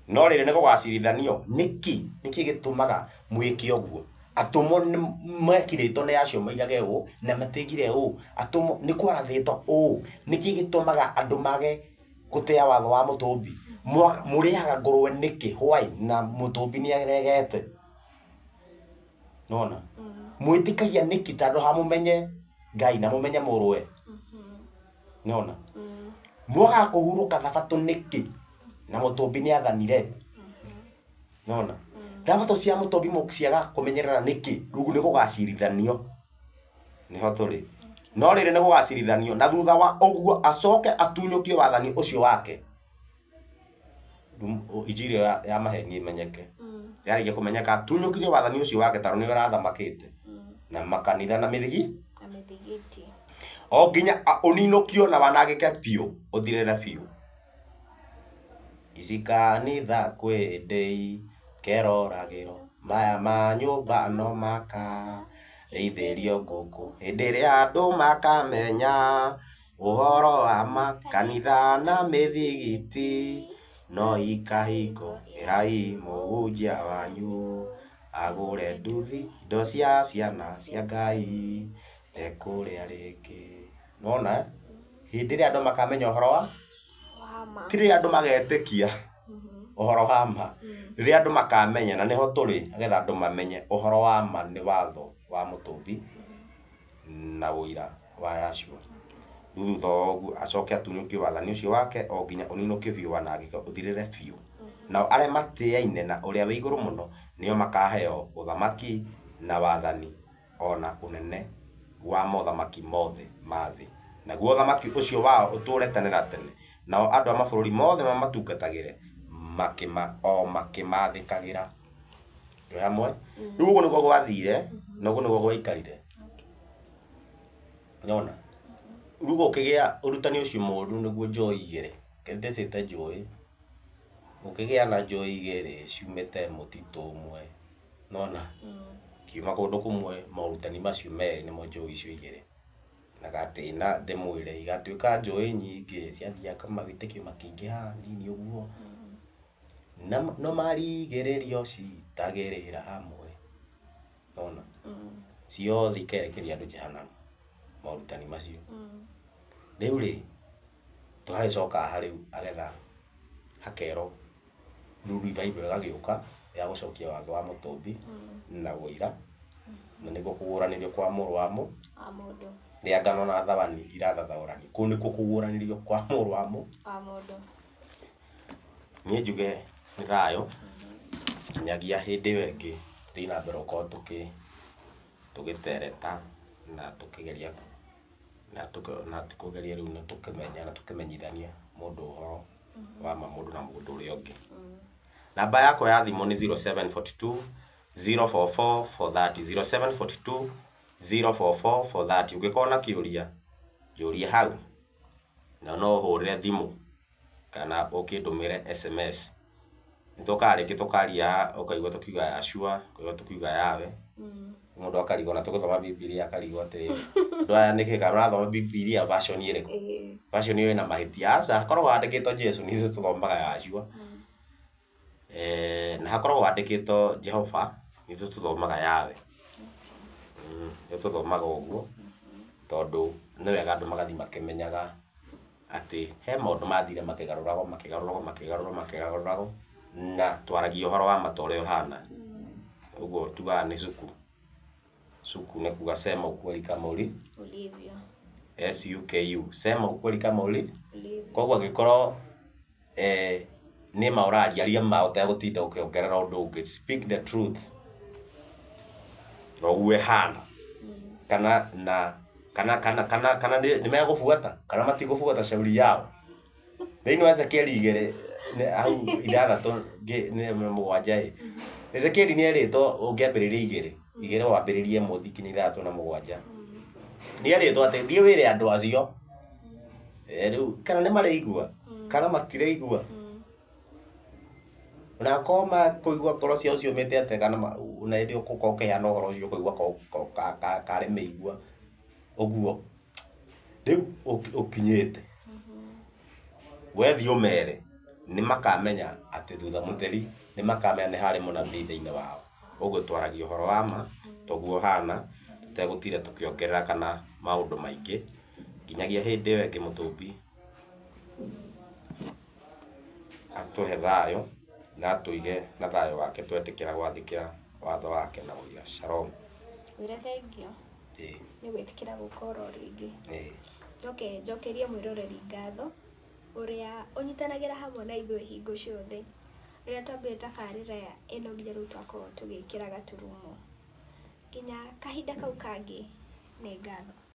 No rĩrĩ, nĩ gũgacirithanio. Nĩkĩ? Nĩkĩ gĩtũmaga mwĩke ũguo? Atũmwo nĩ mekirĩtwo nĩ acio moigage ũũ na matigire ũũ. Atũmwo nĩ kwarathĩtwo ũũ. Nĩkĩ gĩtũmaga andũ mage gũtĩa watho wa mũtũmbi? Mũrĩaga ngũrwe nĩkĩ? Why? Na mũtũmbi nĩ aregete. Nona? Mwĩtĩkagia nĩkĩ tondũ ha mũmenye Ngai na mũmenye mũrũwe? Nona? Mwagaga kũhurũka thabatũ nĩkĩ? Na mũtũmbi nĩ athanire. Nona? Thabatũ cia mũtũmbi mũciaga kũmenyerera nĩkĩ? Rĩu nĩ gũgacirithanio. Nĩho tũrĩ. No rĩrĩ, nĩ gũgacirithanio, na thutha wa ũguo acoke atunyũkio wathani ũcio wake. Injiri ĩyo ya maheni ĩmenyeke. Yarĩkia kũmenyeka, atunyũkirie wathani ũcio wake tondũ nĩwe ũrathamakĩte. Na makanitha na mĩthigi. Na mĩthigiti. O nginya ũninũkio na wanangĩke biũ, ũthirĩre biũ. Ici kanitha kwĩ ndĩi keroragĩro, maya ma nyũmba no maka rĩithĩrio ngũkũ. Hĩndĩ ĩrĩa andũ makamenya ũhoro wa makanitha na mĩthigiti, no ikahingo ĩrai mũhunjia wanyu agũre nduthi indo cia ciana cia Ngai ndekũrĩa rĩngĩ. Nĩwona? Hĩndĩ ĩrĩa andũ makamenya ũhoro wa ma. Ti rĩrĩa andũ magetĩkia ũhoro wa ma, rĩrĩa andũ makamenya, na nĩho tũrĩ, nĩgetha andũ mamenye ũhoro wa ma nĩ watho wa mũtũmbi na ũira wa Yahshua. Rĩu thutha wa ũguo acoke atunyũkie wathani ũcio wake o nginya ũninũkio biũ wanangĩke ũthirĩre biũ. Nao arĩa matĩaine na ũrĩa wĩ igũrũ mũno nĩo makaheo ũthamaki na wathani ona ũnene wa mothamaki mothe ma thĩ. Naguo ũthamaki ũcio wao ũtũũre tene na tene, nao andũ a mabũrũri mothe mamatungatagĩre o makĩmathĩkagĩra. Twĩ hamwe? Rĩu ũguo nĩguo gwathire, na ũguo nĩguo gwaikarire. Nĩwona? Rĩu gũkĩgĩa ũrutani ũcio mũũru nĩguo njũĩ igĩrĩ. Ndĩcĩte njũĩ. Gũkĩgĩa na njũĩ igĩrĩ ciumĩte mũtitũ ũmwe. Nĩwona? Kiuma kũndũ kũmwe, morutani macio merĩ nĩmo njũĩ icio igĩrĩ. Na gatĩna ndĩmwĩre igatuĩka njũĩ nyingĩ ciathiaga mawĩtĩkio makĩingĩha nini ũguo. Na no marigĩrĩrio citagĩrĩra hamwe. Nĩwona? Ciothe ikerekeria andũ jehanamu. Morutani macio. Rĩu rĩ, tũgagĩcoka haha rĩu agetha hakerwo rĩu revival ĩgagĩũka. ya gũcokia watho wa mũtũmbi na ũira, na nĩguo kũgũranĩrio kwa mũrũ wa mũ Wa mũndũ. Rĩa ngano na thawani irathathaũrani. Kũu nĩkuo kũguũranĩrio kwa mũrũ wa mũ Wa mũndũ. Niĩ njuge nĩ thayũ nginyagia hĩndĩ ĩyo ĩngĩ tũthiĩ na mbere gũkorwo tũgĩtereta na tũkĩgeria na ti kũgeria rĩu nĩ tũkĩmenya na tũkĩmenyithania mũndũ ũhoro wa ma mũndũ na mũndũ ũrĩa ũngĩ. Namba yakwa ya thimũ nĩ 0742 044 430, 0742 044 430. Ũngĩkorwo na kĩũria njũrie hau, na no ũhũrĩre thimũ kana ũkĩndũmĩre SMS. Nĩ tũkaga rĩngĩ tũkaria ũkaigua tũkiuga Yahshua, ũkaigua tũkiuga Yahweh. Mũndũ akarigwo na tũgũthoma Bibilia akarigwo atĩrĩrĩ, andũ aya nĩkĩ kana marathoma Bibilia version ĩrĩkũ? Version ĩyo ĩna mahĩtia. Aca, hakoragwo handĩkĩtwo Jesu, nĩ ithuĩ tũthomaga Yahshua. Na hakoragwo handĩkĩtwo Jehova, nĩ ithuĩ tũthomaga Yahweh. Nĩ tũthomaga ũguo tondũ nĩ wega andũ magathiĩ makĩmenyaga atĩ he maũndũ mathire makĩgarũragwo makĩgarũragwo makĩgarũragwo makĩgarũragwo na twaragia ũhoro wa ma ta ũrĩa ũhana. Ũguo tugaga nĩ suku. Suku nĩ kuga sema ukweli kama uli Ulivyo. SUKU, sema ukweli kama uli. Ulivyo. Koguo angĩkorwo nĩ ma ũraria, aria ma ũtegũtinda ũkĩongerera ũndũ ũngĩ. Speak the truth na ũguo ĩhana. Kana na kana kana kana kana nĩ megũbuata kana matigũbuata shauri yao. Thĩinĩ wa Ezekieli igĩrĩ hau ithathatũ nĩ mũgwanja ĩ, Ezekieli nĩ erĩtwo ũngĩambĩrĩria igĩrĩ igĩrĩ wambĩrĩrie ĩmwe ũthiĩ nginya ithathatũ na mũgwanja. Nĩ erĩtwo atĩ thiĩ wĩre andũ acio. Rĩu kana nĩ marĩigua kana matirĩigua. Ona akorwo makũigua ngoro ciao ciũmĩte atĩa kana na hĩndĩ ĩyo ũgũkorwo ũkĩheana ũhoro ũcio ũkũigua karĩ mĩigua ũguo. Rĩu ũkinyĩte wethiĩ ũmere nĩ makamenya atĩ thutha mũtheri nĩ makamenya nĩ harĩ mũnabii thĩinĩ wao. Ũguo twaragia ũhoro wa ma toguo ũhana tũtegũtinda tũkĩongerera kana maũndũ maingĩ nginyagia hĩndĩ ĩyo ĩngĩ mũtũmbi atũhe thayũ na atũige na thayũ wake twetĩkĩra gwathĩkĩra watho wake na ũira. Shalom. Wĩre thengio nĩ gwĩtĩkĩra gũka oro rĩngĩ. Njoke njokerie mwĩroreri ngatho ũrĩa ũnyitanagĩra hamwe na ithuĩ hingo ciothe. Rĩrĩa twambire tabarĩra ĩno nginya rĩu twakorwo tũgĩkĩra gaturumo. Nginya kahinda kau kangĩ nĩ ngatho.